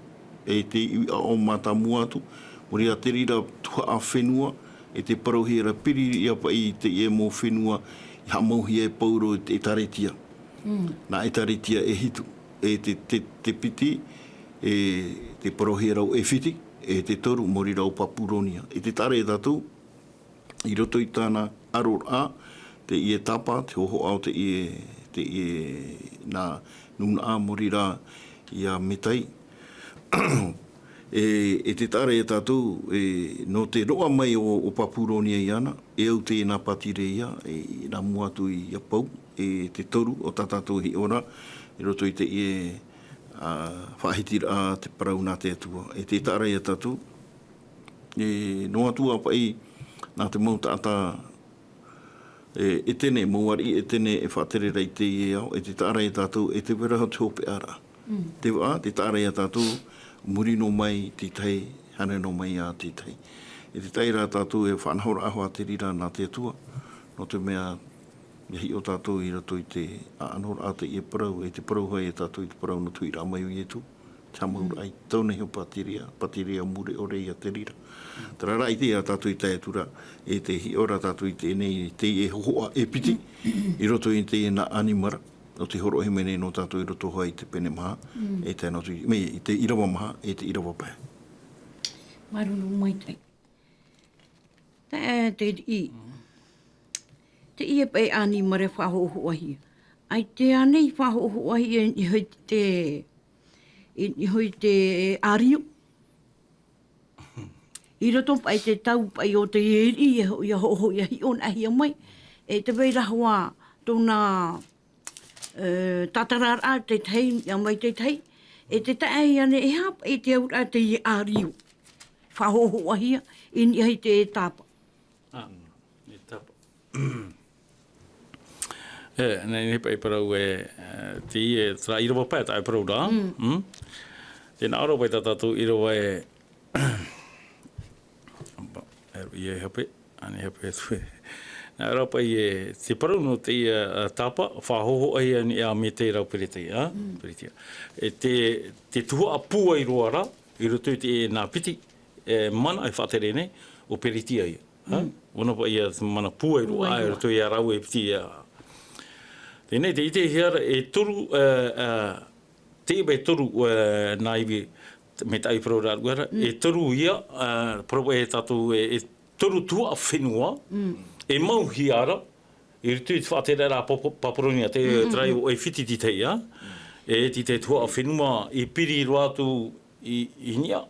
E te ivi ʻaoʻao mātāmua atu, maori rā te reira tuhaʻa fenua, e te parauhia ra piri ia paʻi i teie mau fenua i haʻamauhia e Pauro i te ʻĒtārētia. Nā ʻĒtārētia e hitu, e te, te, te piti, e te parauhia ra ʻo ʻĒfiti, e te toru, maori rā ʻo Papuronia. E te taʻa ra ia tātou, i roto i tāna ʻaroraʻa, teie tapa, te hōhoʻa o teie, teie nā nūnaʻa maori rā ia Metai. E, e te taʻa ra ia tātou, e, nō te roaʻa mai o, o Papuronia iāna, e au teie nā pātireia, e, nā mua atu ia Pau, e te toru o tā tātou hiʻoraʻa, i roto i teie, ā, faʻahitiraʻa te parau nā te Atua. E te taʻa ra ia tātou, e, noa atu ā paʻi, nā te mau taʻata, e, Etene, mau ariʻi Etene e faʻatere ra i teie ao, e te taʻa ra ia tātou, e te vai ra te hopeʻaraʻa. Te vaʻa, te taʻa ra ia tātou, muri noa mai te tahi, haere noa mai ia te tahi. E te tahi ra tātou e faʻanahoraʻa hoʻi te reira nā te Atua, nō te mea, ʻia hiʻo tātou i roto i te ʻaʻanoraʻa teie parau, e te parau hoʻi ia tātou i te parau nō te huiraʻa mai o Ietu, te haʻamauraʻa i tōna iho pātireia, pātireia mure ʻore ia te reira. Terā rā ʻite ia tātou i tae atu ra, e te hiʻo ra tātou i teie nei, teie hōhoʻa e piti, i roto i teie nā ʻanimara, ʻo tē hōroʻahia mai nei nō tātou i roto hoʻi i te pene maha, e tae noa atu i, mai, i te ʻīrava maha, e te ʻīrava pae. Māuruuru maitaʻi. Te, te, i, teie paʻi ʻanimara faʻahōhoʻahia. ʻAita ānei faʻahōhoʻahia i niʻa i te, i niʻa i te ʻārio. I roto paʻi te tau paʻi o te ʻēriʻi, ʻia ho-, ʻia ho-, ʻia hiʻoraʻahia mai. E te vai ra hoʻi tōna, e, tātararaʻa te tahi, ʻia mai te tahi. E te taʻa ānei, e aha paʻi te auraʻa teie ʻārio. Faʻahōhoʻahia, i niʻa i te tapa. Ā, e tapa. E, nei, nei paʻi parau e, e, te ie, terā ʻīrava paʻi tā e parau ra. Mm. Mm? Tē nā ʻō ra paʻi tā tātou ʻīrava e, e, ie hape, ani hape atu e. Nā ʻō ra paʻi e, te parau nō te ie, e, tāpa, faʻahōhoʻahia nei e Mētai rāua Peretia, a? Mm. Peretia. E te, te tuhaʻa pūai roa ra, i roto i te, nā piti, e, mana e faʻatere nei, ʻo Peretia ia. Ha? Mm. ʻOna paʻi ia te mana pūai roa, pūai roa. I roto ia rāua e piti ia. Teie nei, te ʻitehia ra, e toru, e, e, te iva e toru, e, nā ivi, mai tā e parau ra, ra, Mm. e toru ia, e, parau e tātou, e, e toru tuhaʻa fenua, Mm. e mauhia ra, i roto i te faʻatereraʻa a Pap-, Papuronia, te Mm, mm, terā mm. ʻo ʻAifiti i teie, e, te, te tuhaʻa fenua i piri roa atu i, i niʻa.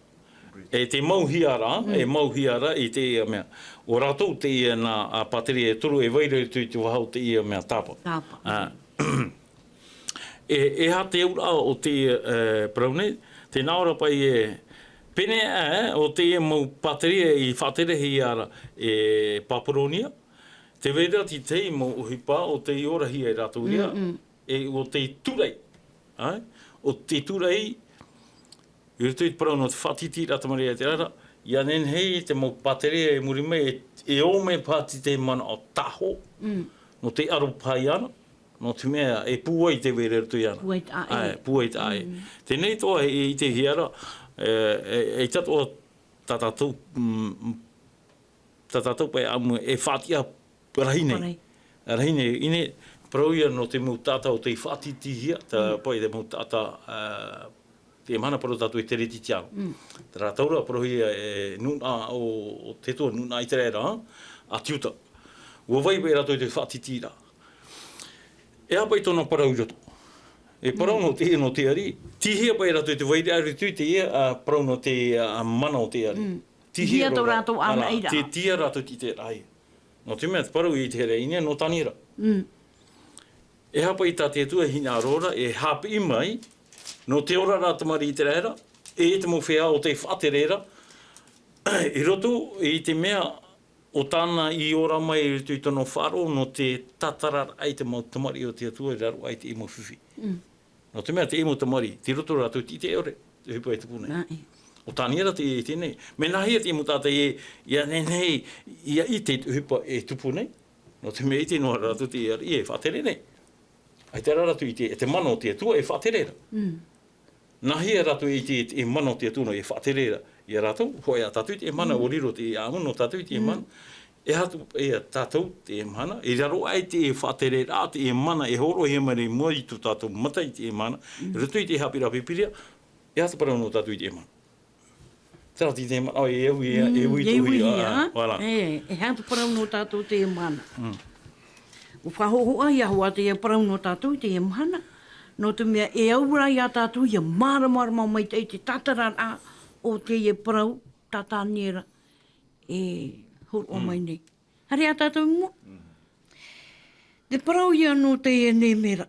E te mauhia ra, Mm. e mauhia ra i teie mea. ʻO rātou teie nā, a, pātireia e toru e vai ra i roto i te vaha o teie mea tāpa. Tāpa. A. E, e aha te auraʻa o te, e, parau nei, tē nā ʻō ra paʻi e, pēneiaʻe, e, ʻo teie mau pātireia i faʻaterehia ra e Papuronia, tē vai ra te tahi mau ʻohipa ʻo tei orahia e rātou ia, Mm, mm. e ʻo tei turai, ā, ʻo tei turai, i roto i te parau nō te faʻatītīraʻa a Maria i te reira, ʻia nehenehe te mau pātireia i muri mai, e, e ō mai paha te, te manaʻo tāhō, Mm. nō te aro paha iāna, nō te mea e pūai te vai ra i roto iāna. Pūai taʻa ʻē. Āe, pūai taʻa ʻē. Mm. Teie nei atoʻa e, e ʻitehia ra, e, e, eʻita atoʻa tā tātou, mm, tā tātou paʻi ʻāʻamu e faʻatiʻa rahi nei. Rahi. Rahi nei, ʻia parau ia nō te mau taʻata ʻo tei faʻatītīhia, tā Mm. paʻi te mau taʻata, ā, te mahana parau tātou e Teretitiano. Mm. Terā rātou ra parauhia e nūnaʻa ʻo, ʻo te Atua nūnaʻa ʻĪteraʻera, ā, a Tiuta. ʻUa vai paʻi rātou i te faʻatītīraʻa. E aha paʻi tōna parau i roto? E parau Mm. nō te, nō te ariʻi, tīhia paʻi rātou i te vairaʻa i roto i te, ā, parau nō te, ā, mana o te ariʻi. Mm. Tīhia Tīhia tō rātou, rātou ānaʻiraʻa. Tī-, tīhia rātou i te rahi. Nō te mea, te parau i te here ʻīnei, nō Taniera. Mm. E aha paʻi tā te Atua e hinaʻaro ra, e haʻapiʻi mai, nō te oraraʻa a Maria ʻĪteraʻera, e te mau feiā ʻo tei faʻatere ra, i roto i te mea ʻo tāna i ora mai i roto i tōna faʻaroʻo, nō te tātararaʻa i te mau tamariʻi o te Atua i raro aʻe i te mau fifi. Mm. Nō te mea, te mau tamariʻi, tei roto rātou i te ʻite ʻore, te ʻohipa e tupu nei. Nā ʻē. ʻO Taniera te, teie nei. Mea nāhea te mau taʻata e, ʻia nehenehe, ʻia ʻite i te ʻohipa e tupu nei. Nō te mea ʻite noa rātou te ariʻi e faʻatere nei. ʻAita rā rātou i te, e te mana o te Atua e faʻatere ra. Mm. Nāhea rātou i te, te mana o te Atua e faʻatere ra. Ia rātou, hōʻē ia tātou i te mana, Mm. ʻua riro te ʻāʻamu nō tātou i te Mm. mana. E aha atu, e tātou te mahana, i raro aʻe te faʻatereraʻa, te mana e hōroʻahia mai i mua i tō tātou mata i te mahana, Mm. i roto i te haʻapiʻiraʻa Pīpīria, e aha te parau nō tātou i te mana. Terā te, te mana, ʻoia, e ui, e Mm, ui, e ui, ui, ā, ā. Voilà. E, e aha te parau nō tātou te mana. Mm. ʻUa faʻahōhoʻahia hoʻi te parau nō tātou i te mahana, nō te mea e au ra ia tātou ʻia māramarama maitaʻi i te tātararaʻa o teie parau tā Taniera e hōroʻa Mm. mai nei. Haere ā tātou i mua. Mm. Te parau ia nō teie nemera.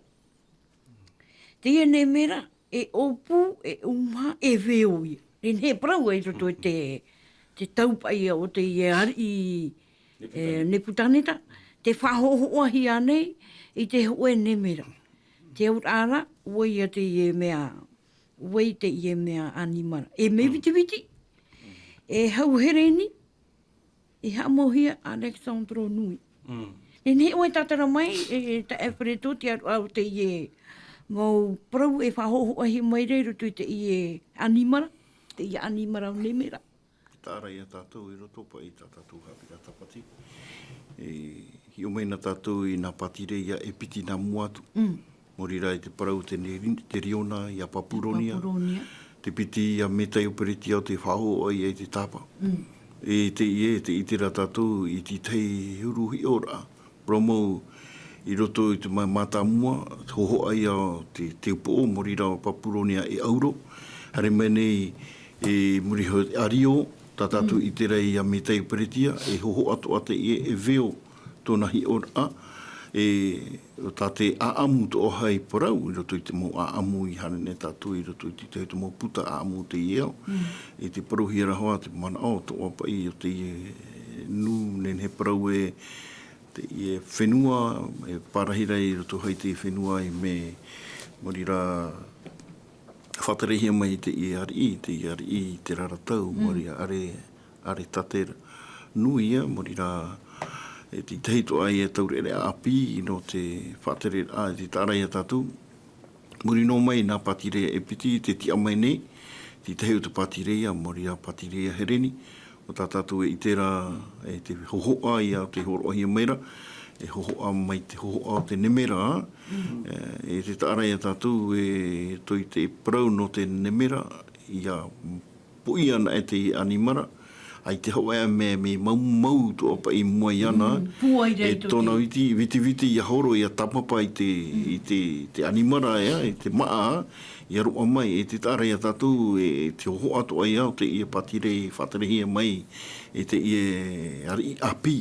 Teie nemera, e ʻōpū, e ʻumaʻā, e veo ia. Nehenehe e parau i roto i te, te tau paʻi ia o teie ariʻi, Neputaneta. e, Neputaneta. Tē faʻahōhoʻahia nei i te hōʻē nemera. Te auraʻa ra, ʻo vai ia teie mea, ʻo vai teie mea ʻanimara. E mea Mm. vitiviti, e hau hereni, i haʻamauhia Alexandro Nui. Mm. Nehenehe ʻoe e tātara mai, e, taeaʻe Pereto, te auraʻa o teie mau parau e faʻahōhoʻahia mai ra i roto i teie ʻanimara, teie ʻanimara o nemera. Tāʻara ia tātou i roto paʻi i tā tātou haʻapiʻiraʻa Tāpati. E, hiʻo mai na tātou i nā pātireia e piti nā mua atu. Mm. Nō reira i te parau te neri-, te riona ia Papuronia. Papuronia. Te piti ia Mētai o Peretia ʻo tei faʻahōhoʻahia i te tāpa. Mm. E teie, tē ʻite ra tātou i te tahi huru hiʻoraʻa. Parau mau i roto i te mā-, mātāmua, hōhoʻa ia te, te upoʻo, nō reira ʻo Papuronia e ʻauro. Haere mai nei i muri iho i te ʻārio, tā tātou Mm. ʻite ra ia Mētai o Peretia, e hōhoʻa atoʻa teie, e veo tōna hiʻoraʻa, e, tā te ʻāʻamu atoʻa i parau, i roto i te mau ʻāʻamu i haere nei tātou, i roto i te tahi o te mau puta ʻāʻamu o teie ao. Mm. E tē parauhia ra hoʻi te manaʻo atoʻa paʻi o teie nū, nehenehe e parau e, Teie fenua, e pārahi ra i roto hai te fenua i me, mō reira faʻaterehia mai teie ariʻi, teie ariʻi i te rara tau, mō reira are, are tate nui ia, mō reira e te tahi toʻa ia taureʻareʻa ʻāpī, nō te faʻatereraʻa, e te taʻa ra ia tātou, Muri noa mai nā pātireia e piti te tiʻa mai nei, te tahi o te pātireia, mō reira pātireia Hereni, ʻo tā tātou e ʻite ra, e te hōhoʻa ia o te hōroʻahia mai ra, e hōhoʻa mai te hōhoʻa o te nemera, e, e te taʻa ra ia tātou e toe te parau nō te nemera, ia poʻi ana e te ʻanimara, ʻaita hoʻi e mea, mea mau, mau toʻa paʻi i mua iāna, Mm, pūai ra e i tō tōna te viti, viti, viti ia horo, ia tāpapa i te, i te, te ʻanimara ea, i te māʻa, ia roaʻa mai, e te taʻa ra ia tātou, e te hōhoʻa toʻa ia o teie pātireia faʻaterehia mai, e teie ariʻi ʻāpī.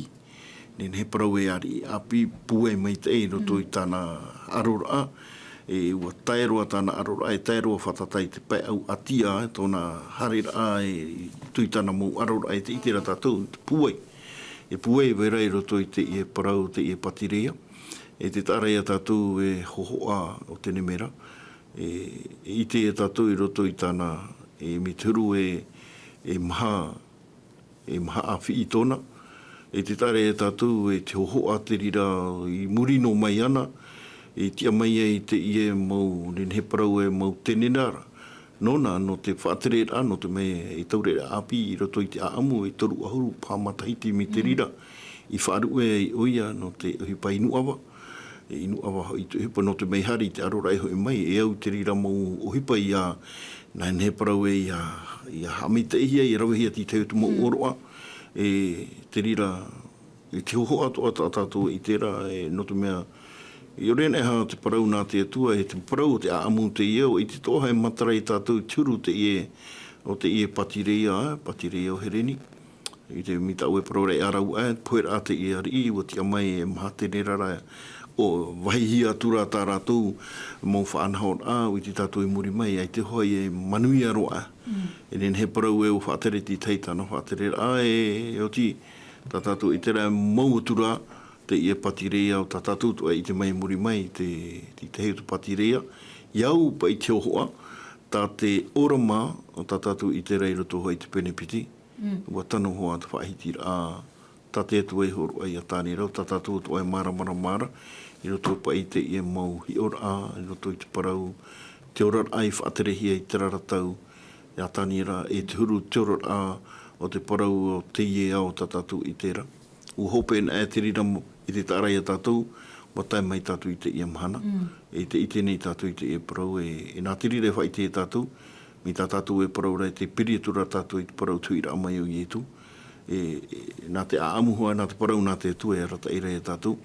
Nehenehe parau e ariʻi ʻāpī pūai maitaʻi i roto i tāna aroraʻa, e ʻua tae roa tāna aroraʻa, e tae roa fātata i te pae ʻau ʻātia, tōna haereraʻa i tō tāna mau aroraʻa, e te ʻite ra tātou, te pūai. E pūai vai ra i roto i teie parau, teie pātireia. E te taʻa ra ia tātou e hōhoʻa o te nemera. E, e ʻite ia tātou i roto i tāna, e mea te huru e, e maha, e maha ʻāfiʻi tōna. E te taʻa ra ia tātou e te hōhoʻa te reira i muri noa mai ana, e tiʻa mai ai teie mau, nehenehe parau e mau tenera ra. Nōna, nō te faʻatereraʻa, nō te mea e taureʻareʻa ʻāpī i roto i te ʻāʻamu, e toru ʻahuru paha matahiti mai te reira. I faʻaruʻe ai ʻoia nō te ʻohipa i Nuʻava. E i Nuʻava hoʻi te ʻohipa nō te mea haere i te aroraʻa e hoʻi mai, e au te reira mau ʻohipa ia, nehenehe parau e ia, ia haʻamaitaʻihia, ia ravehia te tahi o te mau ʻōroʻa. E te reira, e te hōhoʻa toʻa tā tātou e ʻite ra, e, nō te mea, ʻaore ana e aha te parau nā te Atua, e te parau o te ʻāʻamu teie, ʻua ʻite toʻa e matara ia tātou te huru teie, o teie pātireia, pātireia o Hereni. I te mea tāʻu e parau ra e ʻāraua, e, poheraʻa teie ariʻi, ʻua tiʻa mai e maha tenera ra, ʻua vāhihia atu ra tā rātou mau faʻanahoraʻa, ʻua ʻite tātou i muri mai, ʻaita hoʻi e manuia roa. E nehenehe parau e ʻua faʻatere te tahi tāna faʻatereraʻa, e, e oti, tā tātou e ʻite ra e mau atu ra, teie pātireia o tā tātou toʻa e ʻite mai i muri mai, te, te tahi o te pātireia, i au paʻi te hōhoʻa, tā te ʻōrama, o tā tātou e ʻite ra i roto hoʻi te pene piti, ʻua tano hoʻi te faʻahitiraʻa, tā te Atua i hōroʻa ia Taniera, tā tātou toʻa e māramarama ra, i roto paʻi i teie mau hiʻoraʻa, i roto i te parau, te oraraʻa i faʻaterehia i terā ra tau, ia Taniera, e te huru te oraraʻa o te parau o teie ao tā tātou e ʻite ra. ʻUa hope ana e te reira mo-, i te taʻa ra ia tātou, ʻua tae mai tātou i teie mahana. E te ʻite nei tātou i teie parau, e, e nā te reira e faʻaʻite ia tātou, mai tā tātou e parau ra, e te piri atu ra tātou i te parau tuiraʻa mai o Ietu. E, e, nā te ʻāʻamu hoʻi, nā te parau, nā te Atua e arataʻi ra ia tātou,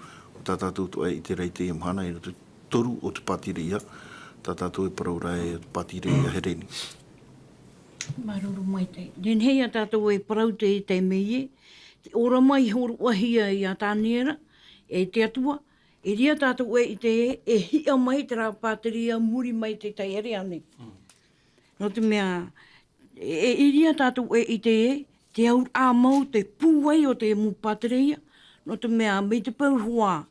tā tātou toʻa e ʻite ra i teie mahana, i roto toru o te pātireia, tā tātou e parau ra e pātireia Hereni. Māuruuru maitaʻi. Nehenehe ia tātou e parau te, te mea, te ʻōrama i hōroʻahia ia Taniera, e te Atua, e ʻere ia tātou e ʻite, e hiʻa mai terā pātireia muri mai te taiʻareʻa nei. Nō te mea, e, e ʻere ia tātou e ʻite, te auraʻa mau, te pūai o te mau pātireia, nō te mea, mai te peu hoʻi,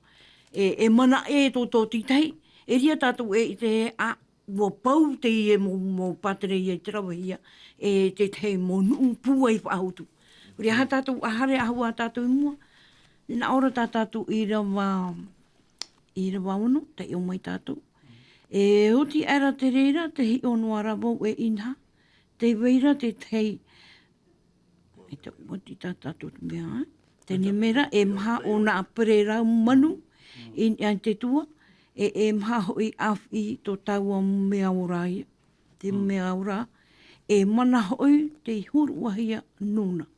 e, e mana e tō, tō te tahi, e ʻere ia tātou e ʻite, ā, ʻua pau teie mau, mau pātireia i te ravehia, e te tahi mau nuʻu pūai faʻahotu. ʻUa haere tātou, ʻa haere ʻahua tātou i mua, nā ʻō ra tā tātou ʻīrava, ʻīrava ono, taiʻo mai tātou. E oti aʻera te reira, te hiʻo noa ra vau e inaha, tē vai ra te tahi, e te oti tā tātou te mea, ā. Te nemera, e maha ʻōna pererau manu, i niʻa i te Atua, e, e maha hoʻi ʻāfiʻi tō tāua mea ora ia. Te mea ora, e mana hoʻi tei hōroʻahia nōna.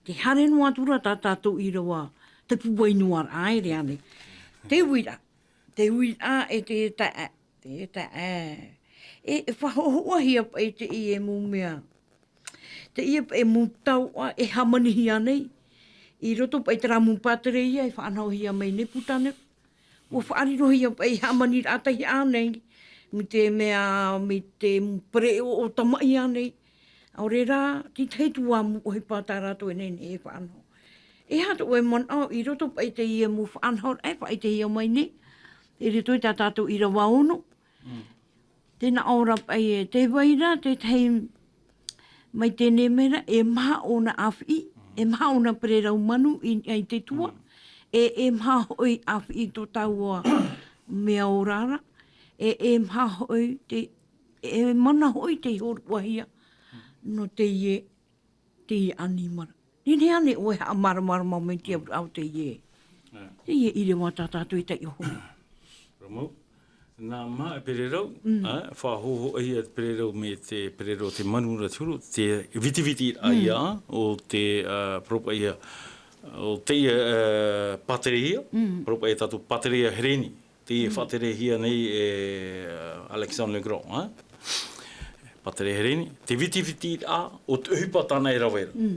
Tē haere noa atu ra tā tātou ʻīrava, te pūai noa ra, ā, e rave nei. Te uiraʻa, te uiraʻa e te taʻa, te taʻa. E, e faʻahoʻohia paʻi teie mau mea. Teie paʻi mau taoʻa e hāmanihia nei. I roto paʻi terā mau pātireia e faʻanahohia mai Neputanera. ʻUa faʻarirohia paʻi hāmaniraʻa tahi ānei, mai te mea, mai te pereʻoʻo tamaʻi ānei. ʻAore rā, te tahi atu ā mau ʻohipa tā rātou e nehenehe e faʻanaho. E aha tō ʻoe manaʻo i roto paʻi i teie mau faʻanahoraʻa e faʻaʻitehia mai nei, i roto i tā tātou ʻīrava ono. Tē nā ʻō ra paʻi ē, tē vai ra tētahi mai teie nei mea ra, e maha ʻōna ʻāfiʻi, e maha ʻōna pererau manu i, i te tua, e, e maha hoʻi ʻāfiʻi tō tāua mea ora ra, e, e maha hoʻi te, e mana hoʻi tei hōroʻahia nō teie, teie ʻanimara. Nehenehe ānei ʻoe e haʻamāramarama mai i te auraʻa o teie, teie ʻīrava tā tātou e taiʻo hoʻi. Parau mau. Nā maha e pererau, ā, faʻahōhoʻahia te pererau mai te pererau o te manu ra te huru, te vitiviti raʻa ia, o te, ā, parau paʻi ia, o teie, ā, pātereia, parau paʻi ia tātou pātereia Hereni, teie e faʻaterehia nei e, ā, Alexandre Le Grand, ā? Pātereia Hereni, te vitiviti raʻa o te ʻohipa tāna e rave ra.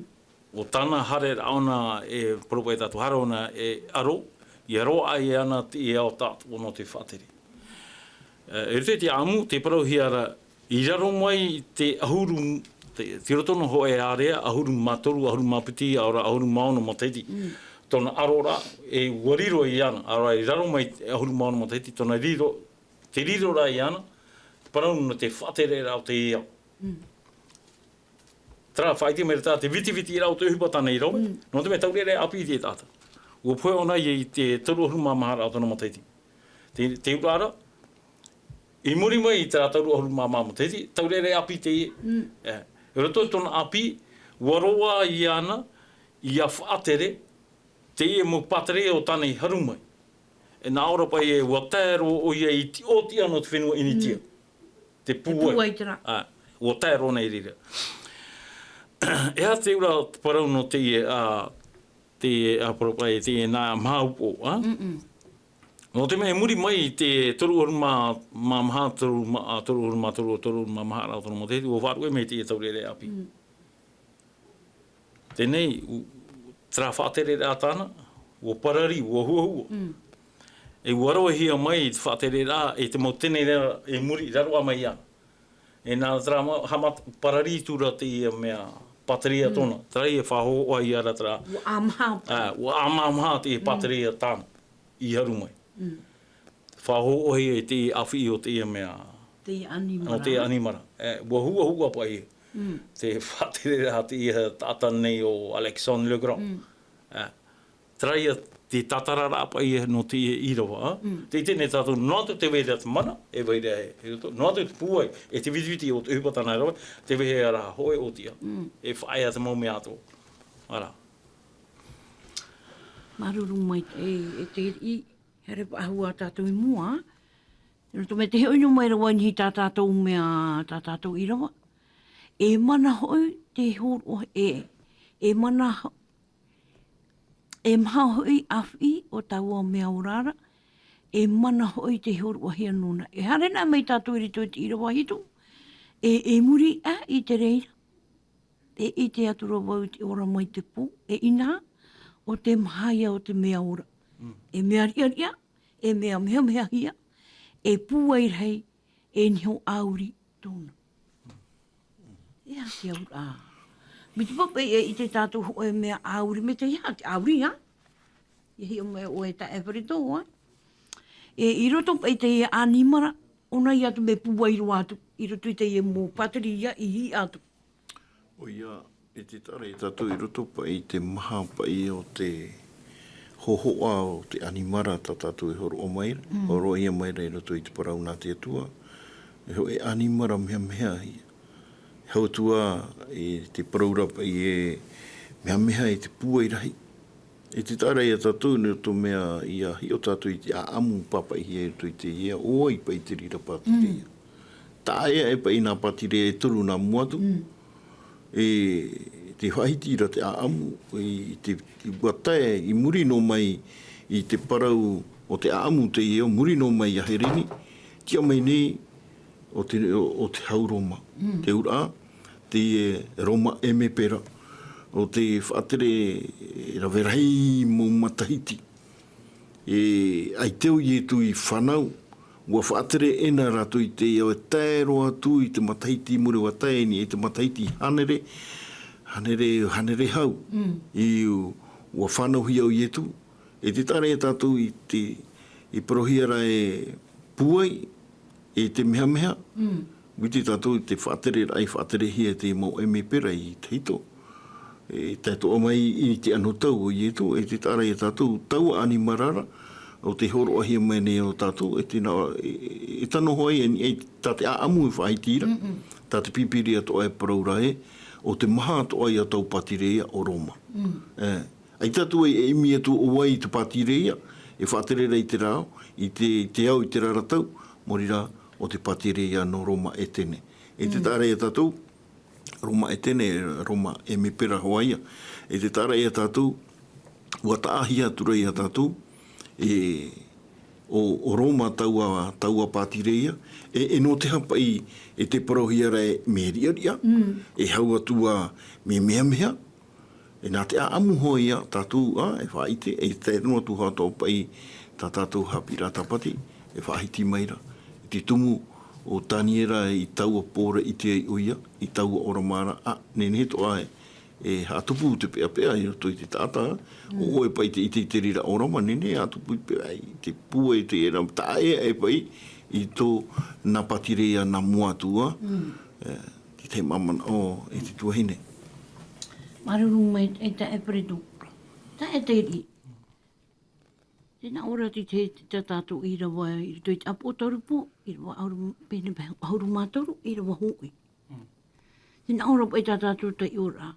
ʻO tāna haereraʻa ʻōna e, parau paʻi tātou, haere ʻōna e aro, ʻia roaʻa iāna te ao tāʻatoʻa nō te faʻatere. E, i roto i te ʻāʻamu, tē parauhia ra, i raro mai i te ʻahuru, te, tei roto noa hoʻi e ārea, ʻahuru mā toru, ʻahuru mā piti, ʻaore ra ʻahuru mā ono matahiti. Tōna aro ra, e ʻua riro iāna, ʻaore ra i raro mai i te ʻahuru mā ono matahiti, tōna riro, te riro ra iāna, te parau nō te faʻatereraʻa o te ao. Terā, faʻaʻite mai ra te vitiviti raʻa o te ʻohipa tāna i rave. Nō te mea taureʻareʻa ʻāpī te taʻata. ʻUa pohe ʻōna i te toru ʻahuru mā maha raʻa o tōna matahiti. Te, te auraʻa ra, i muri mai i terā toru ʻahuru mā maha matahiti, taureʻareʻa ʻāpī teie. E, i roto i tōna ʻāpī, ʻua roaʻa iāna, ʻia faʻatere, teie mau pātereia o tāna i haru mai. E nā ʻō ra paʻi ē, ʻua tae roa ʻoia i te ʻōtiʻa nō te fenua ʻInitia. Te pūai. Te pūai terā. Ā, ʻua tae roa nei i reira. E aha te auraʻa, te parau nō teie, ā, teie, ā, parau paʻi, teie nā maha upoʻo, ā? Nō te mea i muri mai i te toru ʻahuru mā, mā maha, toru mā, ā, toru ʻahuru mā toru, toru ʻahuru mā maha raʻa o tōna matahiti, ʻua faʻaruʻe mai teie taureʻareʻa ʻāpī. Teie nei, ʻu-, terā faʻatereraʻa tāna, ʻua pararī, ʻua huahua. E ʻua ravehia mai te faʻatereraʻa, e te mau tenerea i muri, i raro aʻe mai iāna. E nā terā ma-, haʻamata-, pararī atu ra teie mea pātereia tōna. Terā ia faʻahōhoʻahia ra terā. ʻUa ʻāmaha. Ā, ʻua ʻāmahamaha teie pātereia tāna i haru mai. Faʻahōhoʻahia i te ʻāfiʻi o teie mea. Teie ʻanimara. O teie ʻanimara. E, ʻua huahua paʻi. Te faʻatereraʻa teie taʻata nei ʻo Alexandre Le Grand. E, terā ia te tātararaʻa paʻi nō teie ʻīrava, ā? Tē ʻite nei tātou, noa atu te vai ra te mana, e vai ra e, e roto, noa atu te pūai, e te vitiviti o te ʻohipa tāna e rave, tē vai ra hōʻē ʻōtiʻa. E faʻaea te mau mea atoʻa. Ā ra. Māuruuru maitaʻi, e, e te riʻi, haere faʻahou ā tātou i mua, nō te mea tē hoʻi noa mai ra vau i niʻa i tā tātou mea, tā tātou ʻīrava. E mana hoʻi te hōroʻa, e, e mana ho-, e maha hoʻi ʻāfiʻi o taua mea ora ra, e mana hoʻi tei hōroʻahia nōna. E haere noa mai tātou i roto i te ʻīrava hitu, e, e muri aʻe i te reira. E ʻite atu ra vau i te ora mai te pō, e inaha, ʻo te maha ia o te mea ora. E mea riʻariʻa, e mea mehamehahia, e pūai rahi, e niho ʻāuri tōna. E aha te auraʻa? Mai te peu paʻi e ʻite tātou hōʻē mea ʻāuri, mai te aha te ʻāuri, ā? ʻIa hiʻo mai ʻoe e taeaʻe Fareto, ā? E, i roto paʻi i teie ʻanimara, ʻōna ia atu mea pūai roa atu, i roto i teie mau pātereia i hiʻa atu. ʻOia, e te taʻa ra ia tātou i roto paʻi i te maha paʻi o te hōhoʻa o te ʻanimara tā tātou e hōroʻa mai ra, hōroʻahia mai ra i roto i te parau nā te Atua, e hōʻē ʻanimara mehameha ia. E hau atu ā i te parau ra paʻi e mehameha i te pūai rahi. E te taʻa ra ia tātou, nō te mea ʻia hiʻo tātou i te ʻāʻamu pāpaʻihia i roto i te ia, ʻo vai paʻi te reira pātireia. Taʻa ʻē aʻe paʻi nā pātireia e toru nā mua atu. E te faʻahiti ra te ʻāʻamu, i te, i ʻua tae, i muri noa mai i te parau o te ʻāʻamu teie, ʻo muri noa mai ia Hereni, tiʻa mai nei, ʻo te, ʻo, ʻo te hau Roma. Te auraʻa, teie Roma Emepera, ʻo te faʻatere rave rahi mau matahiti. E, ʻaita ʻo Ietu i fānau, ʻua faʻatere ʻē na rātou i te ao e tae roa atu i te matahiti i muri, ʻua tae i niʻa i te matahiti hānere, hānere, hānere hau. I, ʻo, ʻUa fānauhia ʻo Ietu, e te taʻa ra ia tātou i te, i parauhia ra e pūai, e te mehameha, ʻua ʻite tātou i te faʻatereraʻa, i faʻaterehia te mau ʻemepera i tahito. E tae atoʻa mai i te anotau o Ietu, e te taʻa ra ia tātou taua ʻanimara ra, ʻo tē hōroʻahia mai nei ʻo tātou, e te nā, e, e tano hoʻi e, e tā te ʻāʻamu e faʻahiti ra, tā te Pīpīria atoʻa e parau ra ē, ʻo te maha atoʻa ia tau pātireia ʻo Roma. E, ʻAita atu ai e ʻimi atu ʻo vai te pātireia, e faʻatere ra i te rā, i te, i te ao, i te rara tau, maori rā, ʻo te pātireia nō Roma ʻētene. E te taʻa ra ia tātou, Roma ʻētene, Roma ʻemepera hoʻi ia. E te taʻa ra ia tātou, ʻua taʻahia atu ra ia tātou, e, ʻo, ʻo Roma taua, taua pātireia, e, e nō te aha paʻi e tē parauhia ra ē mea riʻariʻa, e hau atu ā mea mehameha, E nā te ʻāʻamu hoʻi ia tātou, ā, e faʻaʻite, e tae noa atu hoʻi atoʻa paʻi tā tātou haʻapiʻiraʻa Tāpati, e faʻahiti mai ra. I te tumu o Taniera i taua pō ra i ʻite ai ʻoia, i taua ʻōrama ra, ā, nehenehe atoʻa e, e haʻatupu te peʻapeʻa i roto i te taʻata, ʻo ʻoe paʻi te ʻite i te reira ʻōrama, nehenehe e haʻatupu i te peʻapeʻa, i te pūai, te era, taʻa ʻē aʻe paʻi, i tō nā pātireia nā mua atu, ā. E, Te tahi manaʻo e te tuahine. Māuruuru maitaʻi e Peretu. Taeaʻe Teri. Tē nā ʻō ra te, te, tā tātou ʻīrava i roto i te ʻĀpōtarupo, ʻīrava ʻahuru, pene pae ʻahuru mā toru, ʻīrava hōʻē. Tē nā ʻō ra paʻi tā tātou taiʻoraʻa.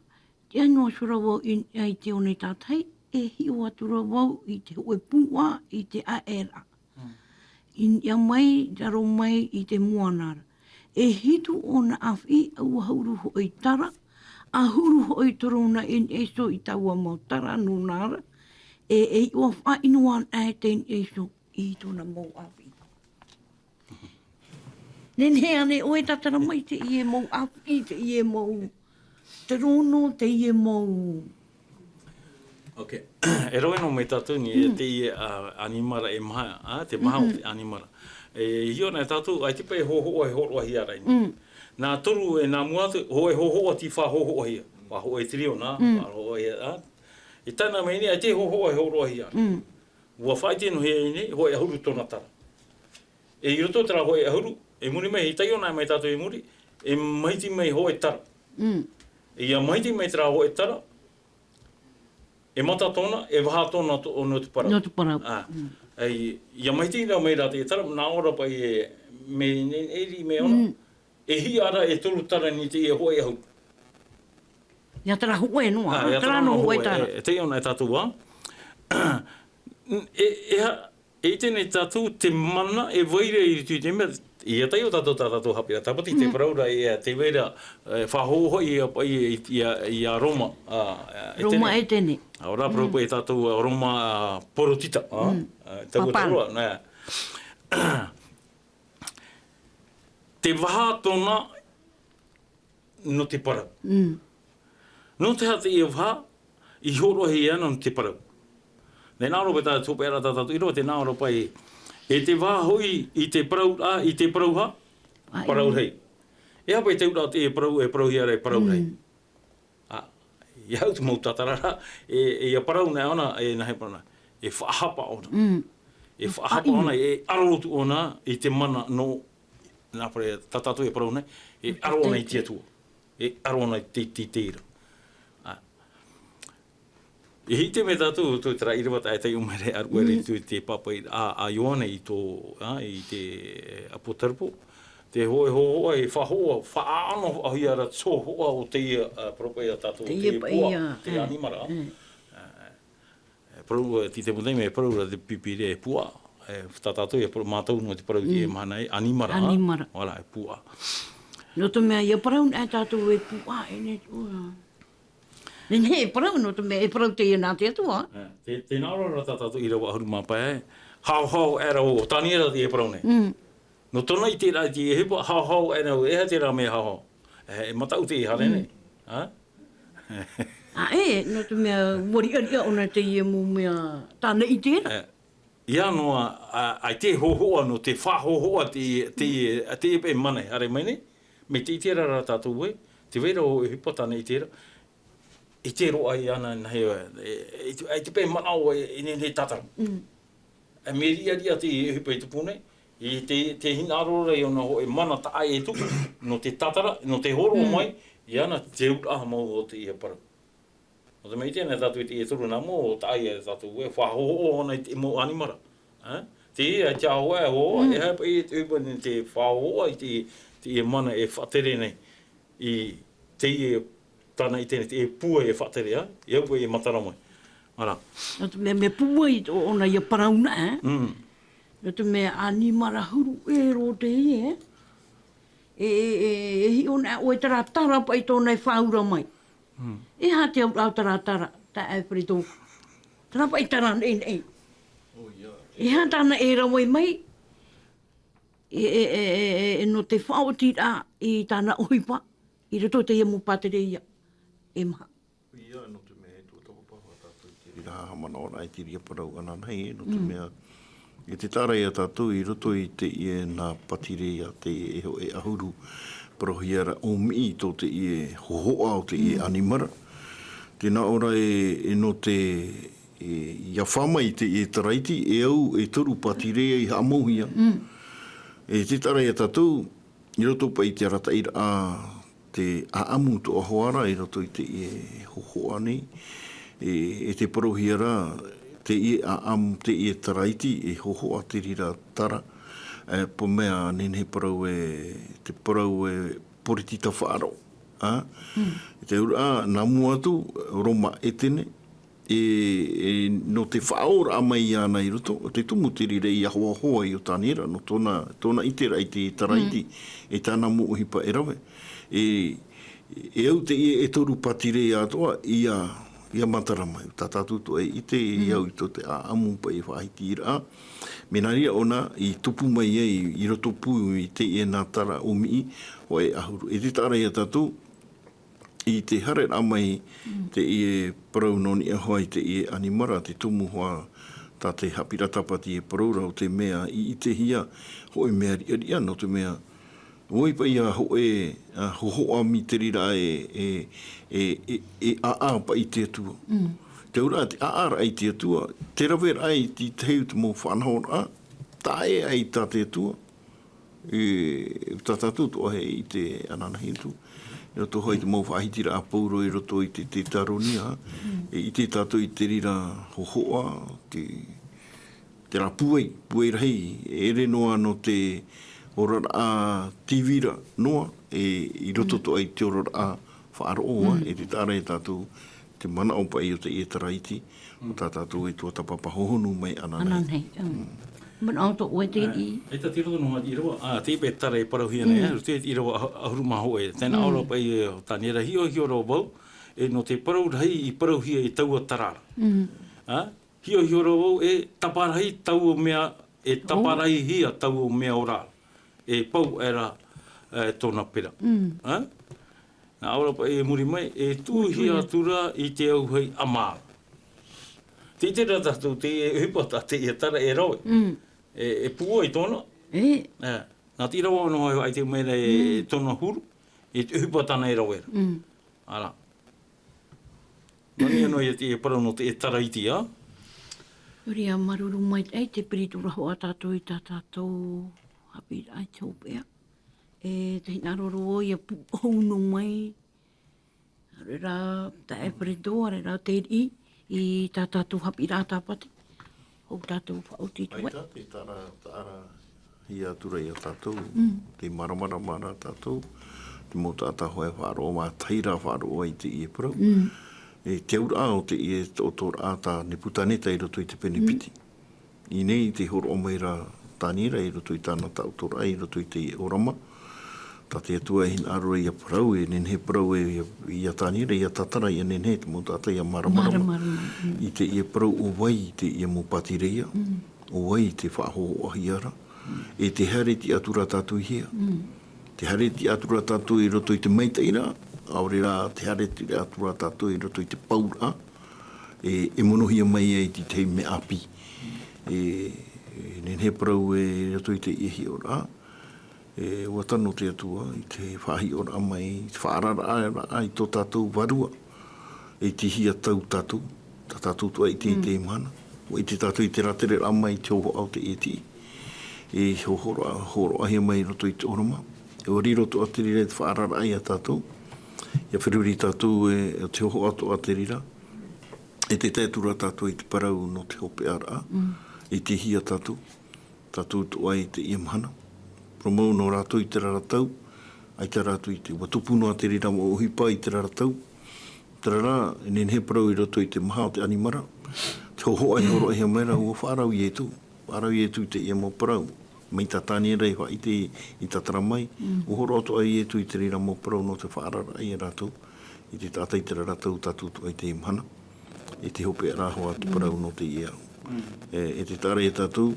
Tiʻa noa atu ra vau i niʻa i te one tātahi, e hiʻo atu ra vau i te hōʻē pūʻā i te ʻāʻēraʻa. I niʻa mai, raro mai i te moana ra. E hitu ōna ʻāfiʻi, ʻauahuru hoʻi tara, ʻahuru hoʻi tōrona i niʻa iho i taua mau tara nōna ra, e, e iʻoa faʻaʻino ana e tei niʻa iho i tōna mau ʻāfiʻi. Nehenehe ānei ʻoe e tātara mai teie mau ʻāfiʻi, teie mau tōrona, teie mau Ok. E rave noa mai tātou nei, e teie, ā, ʻanimara e maha, ā, te maha o te ʻanimara. E hiʻo ana tātou, ʻaita paʻi e hōhoʻa e hōroʻahia ra ʻānei. Nā toru e nā mua atu, hō-, e hōhoʻa tei faʻahōhoʻahia. Faʻahōhoʻa e te reo nā, faʻahōhoʻa e, ā. E tae noa mai nei, ʻaita e hōhoʻa e hōroʻahia ra. ʻUa faʻaʻite noa hia ʻānei, hōʻē ʻahuru tōna tara. E i roto terā hōʻē ʻahuru, e muri mai, i taiʻo noa mai tātou i muri, e mahiti mai hōʻē tara. ʻIa mahiti mai terā hōʻē tara, e mata tōna, e vaha tōna tō, nō te parau. Nō te parau. Ā, ʻia mahiti noa mai rā te tara, nā ʻō ra paʻi e, mea nehenehe e ʻere mai ʻōna, e hiʻo ra e toru tara nei teie hōʻē ʻahuru. ʻIa terā hōʻē noa, ā, ʻia terā terā noa hōʻē, hōʻē tara. E, e taiʻo noa e tātou, ā. E, e ha-, E ʻite nei tātou te mana e vai ra i roto i te mea, ʻia taiʻo tātou tā tātou haʻapiʻiraʻa Tāpati, te parau ra, e, tē vai ra, e, faʻahōhoʻa ia paʻi, ia, ia Roma, ā, ā, ʻētene. Roma ʻētene. ʻĀ, ʻo rā, parau paʻi tātou, ā, Roma, ā, Porotita, ā, ā, taua, taua, nā. Te vaha tōna nō te parau. Nō te aha teie vaha i hōroʻahia ana nō te parau? Tē nā ʻō ra paʻi tā te hopeʻa ra tā tātou ʻīrava, tē nā ʻō ra paʻi, e te vaha hoʻi i te parau, ā, i te parau ha-, parau rahi. E aha paʻi te tauraʻa o te parau, e parauhia ra e parau rahi? Ā, ʻia haʻu te mau tātara ra, e, e ʻia parau noa ʻōna, e nāhea parau na, e faʻahapa ʻōna. E faʻahapa ʻōna, e ʻaro atu ʻōna i te mana nō, nā parau, tā tātou e parau nei, e ʻaro ʻōna i te Atua. E ʻaro ʻōna i te, te, te ira. Ā. E hiti mai tātou, tō terā ʻīrava tā e taiʻo mai ra e ʻaru ʻere i te, te pāpaʻi, ā, a Ioane i tō, ā, i te ʻĀpōtarupo. Te hōʻē hōhoʻa, e faʻahōhoʻa, faʻaʻano faʻahia ra te hōhoʻa o teie, ā, parau paʻi a tātou, teie paʻi, ā, te ʻanimara. Ā, ā. E parau, e, tei te mau taime, e parau ra te Pīpīria e puaʻa, e, tā tātou e parau, mātau noa te parau i teie mahana e, ʻanimara, ā? ʻAnimara. Voilà, e puaʻa. Nō te mea, ʻia parau noa tātou e puaʻa, e ne, ua. Nehenehe e parau, nō te mea, e parau teie nā te Atua. E, te, tē nā ʻō ra tā tātou ʻīrava ʻahuru mā pae, haohao aʻera ʻo Taniera teie parau nei. Nō tōna ʻiteraʻa i te ʻohipa, haohao aʻera ʻo, e aha terā mea haohao? E, e mataʻu teie haere nei. Ā? Ā, e, nō te mea, ʻua riʻariʻa ʻōna teie mau mea tāna i ʻite ra. E, ʻia noa, ā, ʻaita e hōhoʻa nō te faʻahōhoʻa te, te, te, e mana e haere mai nei, mai te ʻite ra rā tātou ē, tē vai ra ʻoe e ʻohipa tāna i ʻite ra. I te roa i ana nei, e, e, e, e te pē manaʻo e, e nei, nei tātara. Mm. E mea riʻariʻa te ʻohipa i tupu nei, i te, te hinaʻaro ra i ʻōna hōʻē mana taʻa e tupu, nō te tātara, nō te hōroʻa Mm. mai, i ana te auraʻa mau o teie parau. Nō te mea i teie nei tātou i te e toru nā mua, o taʻa ia tātou e faʻahoʻohoʻo ana i te mau ʻanimara. Ā? Teie, te ahoa, e hoa, Mm. e haere paʻi te ʻohipa nei te faʻahoʻohoʻa i te, te mana e faʻatere nei. I teie tāna i teie, te pūai e faʻatere, ā? E au paʻi e matara mai. Ara. Nō te mea, mea pūai tō ʻōna ia parau na, e? Mm. Nō te mea ʻanimara huru ʻē roa teie, e? E, e, e, e hiʻo na ʻoe terā tara paʻi tōna e faʻaura mai. Mm. E aha te auraʻa o terā tara, taeaʻe Pereto? Terā paʻi tara nei, nei. Oh, ia. E aha tāna e rave mai? E, e, e, e, e, nō te faʻaotiraʻa i tāna ʻohipa, i roto i teie mau pātireia, e maha. Ia, nō te mea e tuatāpapa hoʻi tātou i te reira haʻamanaʻoraʻa i te reira parau ananahi, nō te Mm. mea, e te taʻa ra ia tātou i roto i teie nā pātireia te e hōʻē ʻahuru parauhia ra ʻōmiʻi tō teie hōhoʻa o teie Mm. ʻanimara. Tē nā ʻō ra e, e nō te, e, ʻia fā mai teie taraiti, e au e toru pātireia i haʻamauhia. Mm. E te taʻa ra ia tātou, i roto paʻi i te arataʻiraʻa, te ʻāʻamu tō ʻoe ra i roto i teie hōhoʻa nei, e, e te parauhia ra, teie ʻāʻamu, teie taraiti, e hōhoʻa te reira tara, e, pō mea nehenehe parau e, te parau e poritita faʻaroʻo, ā? Mm. Te auraʻa, nā mua atu, Roma ʻētene, e, e, nō te faʻaōraʻa mai iāna i roto, te tumu te reira ʻia hoahoa i ō Taniera, nō tōna, tōna ʻiteraʻa i te taraiti, Mm. e tāna mau ʻohipa e rave. E, e au teie e toru pātireia atoʻa, ʻia, ʻia matara mai. Tā tātou atoʻa e ʻite, e Mm. au i tō te ʻāʻamu paʻi e faʻahitiraʻa. Mea nā reira ʻōna i tupu mai ai i roto pū i teie nā tara ʻōmiʻi, hōʻē ʻahuru. E te taʻa ra ia tātou, i te haereraʻa mai Mm. teie parau nō niʻa hoʻi i teie ʻanimara, te tumu hoʻi tā te haʻapiʻiraʻa Tāpati e parau ra, ʻo te mea i ʻitehia hōʻē mea riʻariʻa, nō te mea, ʻoia paʻi ia hōʻē, ā, hōhoʻa mai te reira e, e, e, e, e ʻāʻā paʻi i te Atua. Mm. Te auraʻa, te ʻāʻāraʻa i te Atua, te raveraʻa i te, te hau te mau faʻanahoraʻa, taʻa ʻē aʻe i tā te Atua, e, tā tātou atoʻa e ʻite ananahi atu. I roto hoʻi i te mau faʻahitiraʻa a Pauro i roto i te, te Tetaronia, Mm. e ʻite tātou i te reira hōhoʻa, te, terā pūai, pūai rahi, e ʻere noa nō te oraraʻa tīvira noa, e, i roto Mm. atoʻa i te oraraʻa faʻaroʻo, Mm. e te taʻa ra ia tātou, te manaʻo paʻi o teie taraiti, ʻo Mm. tā tātou e tuatāpapa hohonu mai ananahi. Ananahi, mm. Mm. Manaʻo atoʻa ʻoe te Ā, i. E tā te roto noa i reira, ā, teie paʻi tara e parauhia nei, Mm. ā, te i reira ʻahu-, ʻahuru mā hōʻē. Tē nā ʻō ra Mm. paʻi, e, ʻo Taniera, hiʻohiʻo ra vau, e nō te parau rahi i parauhia e taua tara ra. Mm. Ā, hiʻohiʻo ra vau, e taparahi taua mea, e Oh. taparahihia taua mea ora. E pau aʻera, e, tōna pera. Mm. Ā? Nā ʻō ra paʻi i muri mai, e tuʻuhia Tuʻuhia. atu ra i te auahi ʻamāra. Tē ʻite ra tātou te, e, ʻohipa tā teie tara e rave. Mm. E, e pūai tōna. E. E, nā te ʻīrava noa hoʻi, ʻaita mai nei e Mm. tōna huru, e te ʻohipa tāna e rave ra. Mm. Ara. Nō niʻa noa ia te parau nō te taraiti, ā? Nō reira, māuruuru maitaʻi te piri atu ra hoʻi tātou i tā tātou haʻapiʻiraʻa i te hopeʻa. E te hinaʻaro roa ʻoia pūʻohu noa mai. Nō reira, taeaʻe Pereto, nō reira, te riʻi i tā tātou haʻapiʻiraʻa Tāpati. Hou tātou faʻaoti atu ai. Aita, te tara, tara, hia atu ra ia tātou, Mm. te māramarama ra tātou, te mau taʻata hoʻi e faʻaroʻo, mā tahi rā faʻaroʻo ai teie parau. Mm. E te auraʻa o teie taʻotoraʻa tā Nepukaneta i roto i te pene Mm. piti. I ʻō nei te hōroʻa mai ra Taniera i roto i tāna taʻotoraʻa, i roto i teie ʻōrama. Tā te Atua e hinaʻaro ʻia parau, e nehenehe parau e ia, ia Taniera, ʻia tātara, ʻia nehenehe te mau taʻata ʻia māramarama. Māramarama, mm. I teie parau ʻo vai teie mau pātireia, Mm. ʻo vai te faʻahōhoʻahia ra. E tē haere tiʻa atu ra tātou i hea. Mm. Tē haere tiʻa atu ra tātou i roto i te maitaʻiraʻa, ʻaore rā, tē haere tiʻa atu ra tātou i roto i te pauraʻa, e, e monohia mai ai te tahi mea ʻāpī. E, e nehenehe parau e i roto i teie hiʻoraʻa, e, ʻua tano te Atua i te faʻahiʻoraʻa mai, i te faʻaararaʻa i tō tātou vārua. E tihia tau tātou, tā tātou atoʻa i te, i te mahana. ʻUa ʻite tātou i te rātereraʻa mai i te hōhoʻa o te ʻētiʻi. E hōroʻa, hōroʻahia mai i roto i te ʻōrama. E ʻua riro atoʻa te reira i te faʻaararaʻa ia tātou. ʻIa feruri tātou e, te hōhoʻa atoʻa te reira. E te tae atu ra tātou i te parau nō te hopeʻaraʻa. E tihia tātou. Tātou atoʻa i teie mahana. Parau mau nō rātou i terā ra tau, ʻaita rātou i te, ʻua tupu noa te reira mau ʻohipa i terā ra tau. Terā rā, e nehenehe e parau i roto i te maha o te ʻanimara, te hōhoʻa e hōroʻahia mai ra, ʻua faʻarau Ietu. Faʻarau Ietu i teie mau parau. Mai tā Taniera i faʻaʻite i tātara mai, ʻua hōroʻa atoʻa Ietu i te reira mau parau nō te faʻaararaʻa ia rātou, i te taʻata i terā ra tau tātou atoʻa i teie mahana. E te hopeʻaraʻa hoʻi te parau nō teie ao. E, e te taʻa ra ia tātou,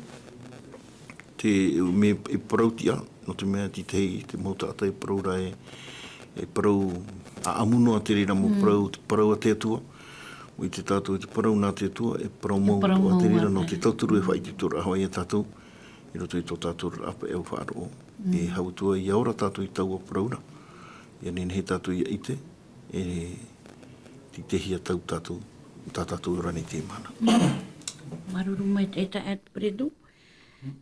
te, mea e parau tiʻa, nō te mea tē tahi te mau taʻata e parau ra e, e parau ʻaʻamu noa te reira mau parau, te parau a te Atua. ʻUa ʻite tātou i te parau nā te Atua, e parau mau atoʻa te reira nō te tauturu e faʻaitoitoraʻa hoʻi ia tātou, i roto i tō tātou oraraʻa paʻi ʻua faʻaroʻo. E hau atoʻa ʻia ora tātou i taua parau ra. ʻIa nehenehe tātou ʻia ʻite, e tē tihia tau tātou, tā tātou ora nei i teie mahana. Māuruuru maitaʻi taeaʻe Peretu,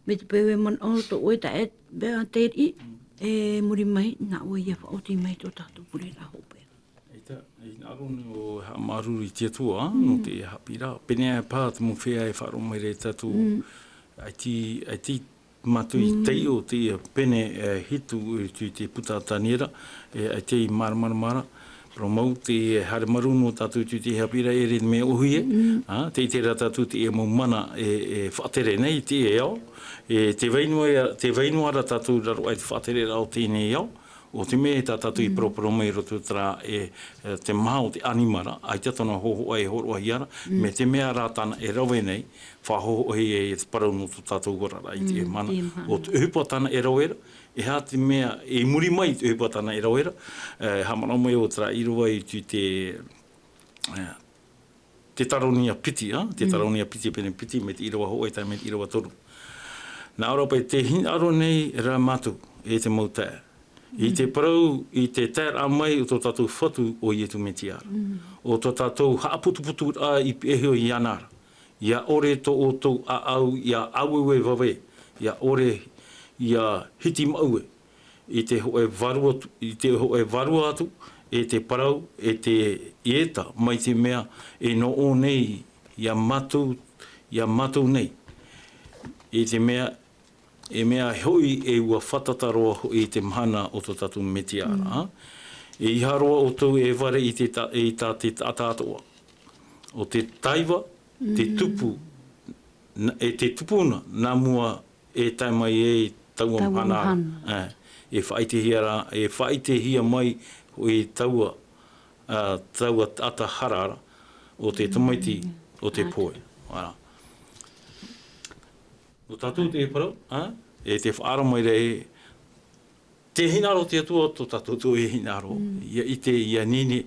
mai te peu e manaʻo tō ʻoe taeaʻe Bea Teriʻi, e muri mai, nā ʻoe ʻia faʻaoti mai tō tātou pureraʻa hopeʻa. ʻAita, e hinaʻaro nei ʻo haʻamāuruuru i te Atua, nō te haʻapiʻiraʻa. Pēneiaʻe paha te mau feiā e faʻaroʻo mai ra ia tātou, ʻaita, ʻaita mātou i taiʻo teie pene, e, hitu, e, tū i te puta a Taniera, e, ʻaita i māramarama ra, parau mau te, e, haere marū noa tātou tū i te haʻapiʻiraʻa e ʻere mea ʻōhie, ā, tē ʻite ra tātou teie mau mana e, e faʻatere nei i teie ao, e, tē vai noa, tē vai noa ra tātou i raro aʻe i te faʻatereraʻa o teie nei ao, ʻo te mea tā tātou i paraparau mai i roto terā, e, e, te maha o te ʻanimara, ʻaita tōna hōhoʻa e hōroʻahia ra, mai te mea rā tāna e rave nei, faʻahōhoʻahia e te parau nō tō tātou oraraʻa i teie mahana. ʻO te ʻohipa tāna e rave ra, e aha te mea i muri mai i te ʻohipa tāna e rave ra, e, haʻamanaʻo mai ʻo terā ʻīrava i tū i te, e, Teuteronia piti, ā? Teuteronia piti, pene piti, mai te ʻīrava hōʻē tae mai te ʻīrava toru. Nā ʻō ra paʻi, tē hinaʻaro nei ra mātou, e te mau taeaʻe, i te parau, i te taeraʻa mai o tō tātou Fatu ʻo Ietu Metia ra. ʻO tō tātou haʻaputuputuraʻa i pihaʻi iho iāna ra. ʻIa ʻore tō ʻoutou ʻāʻau, ʻia ʻāueue vave, ʻia ʻore, ʻia hiti maʻue. I te hōʻē vārua atu, i te hōʻē vārua atu, e te parau, e te ʻieta, mai te mea, e nō ʻō nei, ia mātou, ia mātou nei. I te mea, e mea hoʻi, e ʻua fātata roa hoʻi i te mahana o tō tātou Metia ra. E ʻeiaha roa ʻoutou e vare i te ta-, i tā te taʻata atoʻa. ʻO te taiva, te tupu, na-, e te tupuna, nā mua e tae mai ai taua mahana. Taua mahana. E, e faʻaʻitehia ra, e faʻaʻitehia mai hoʻi taua, ā, taua taʻata hara ra, ʻo te tamaiti, ʻo te pohe. Ā. Nō tātou te parau, ā, e te faʻaara mai ra e, tē hinaʻaro te Atua tō tātou atoʻa e hinaʻaro. ʻIa ʻite, ʻia nini,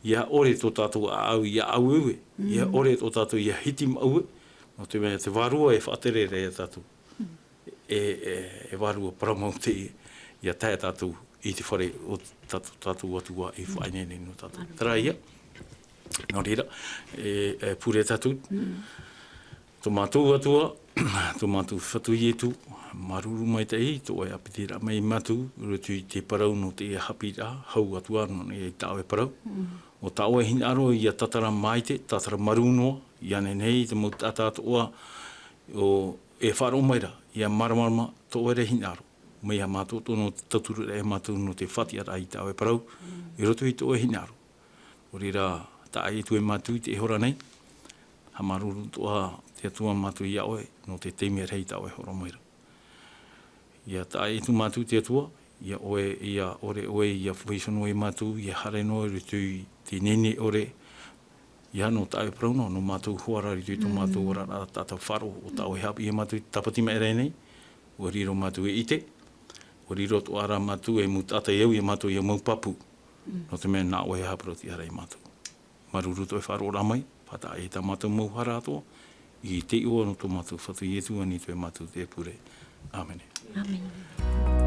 ʻia ʻore tō tātou ʻāʻau, ʻia ʻāueue, ʻia ʻore tō tātou, ʻia hiti maʻue, nō te mea te Vārua e faʻatere ra ia tātou. E, e, e Vārua parau mau teie, ʻia tae tātou i te fare o tātou, tātou Atua i faʻaineine nō tātou. Terā ia, nō reira, e, e pure tātou. Tō mātou Atua, tō mātou Fatu Ietu, māuruuru maitaʻi, tō ʻoe ʻāpitiraʻa mai ia mātou, i roto i te parau nō teie haʻapiʻiraʻa, hau atu ā, nō niʻa i tā ʻoe parau. ʻO tā ʻoe hinaʻaro, ʻia tātara maitaʻi, tātara marū noa, ʻia nehenehe te mau taʻata atoʻa, ʻo, e faʻaroʻo mai ra, ʻia māramarama, tō ʻoe ra hinaʻaro. Mai ia mātou tō nō te tauturu ra e mātou nō te faʻatiʻaraʻa i tā ʻoe parau, i roto i tō ʻoe hinaʻaro. Nō reira, tāʻai atu e mātou i teie hora nei, haʻamāuruuru atoʻa te Atua mātou ia ʻoe, nō te taime rahi tā ʻoe hōroʻa mai ra. ʻIa tāʻai atu mātou te Atua, ʻia ʻoe, ʻia ʻore ʻoe, ʻia vaiiho noa ia mātou, ʻia haere noa i roto i te ineine ʻore, ʻia nō tā ʻoe parau noa, nō mātou hoʻi ra i roto i tō mātou oraraʻa taʻata faʻaroʻo, ʻo tā ʻoe haʻapiʻi ia mātou i te tāpati maʻere nei, ʻua riro mātou e ʻite, ʻua riro atoʻa ra mātou e mau taʻata e au ia mātou ʻia mau pāpū. Nō te mea nā ʻoe e haʻaparau-tiʻa-ra ia mātou. Māuruuru tō ʻoe faʻaroʻoraʻa mai, faʻataʻa i tā mātou mau hara atoʻa, i te iʻoa nō tō mātou Fatu Ietu, ani tō mātou te pure. ʻĀmene. ʻĀmene.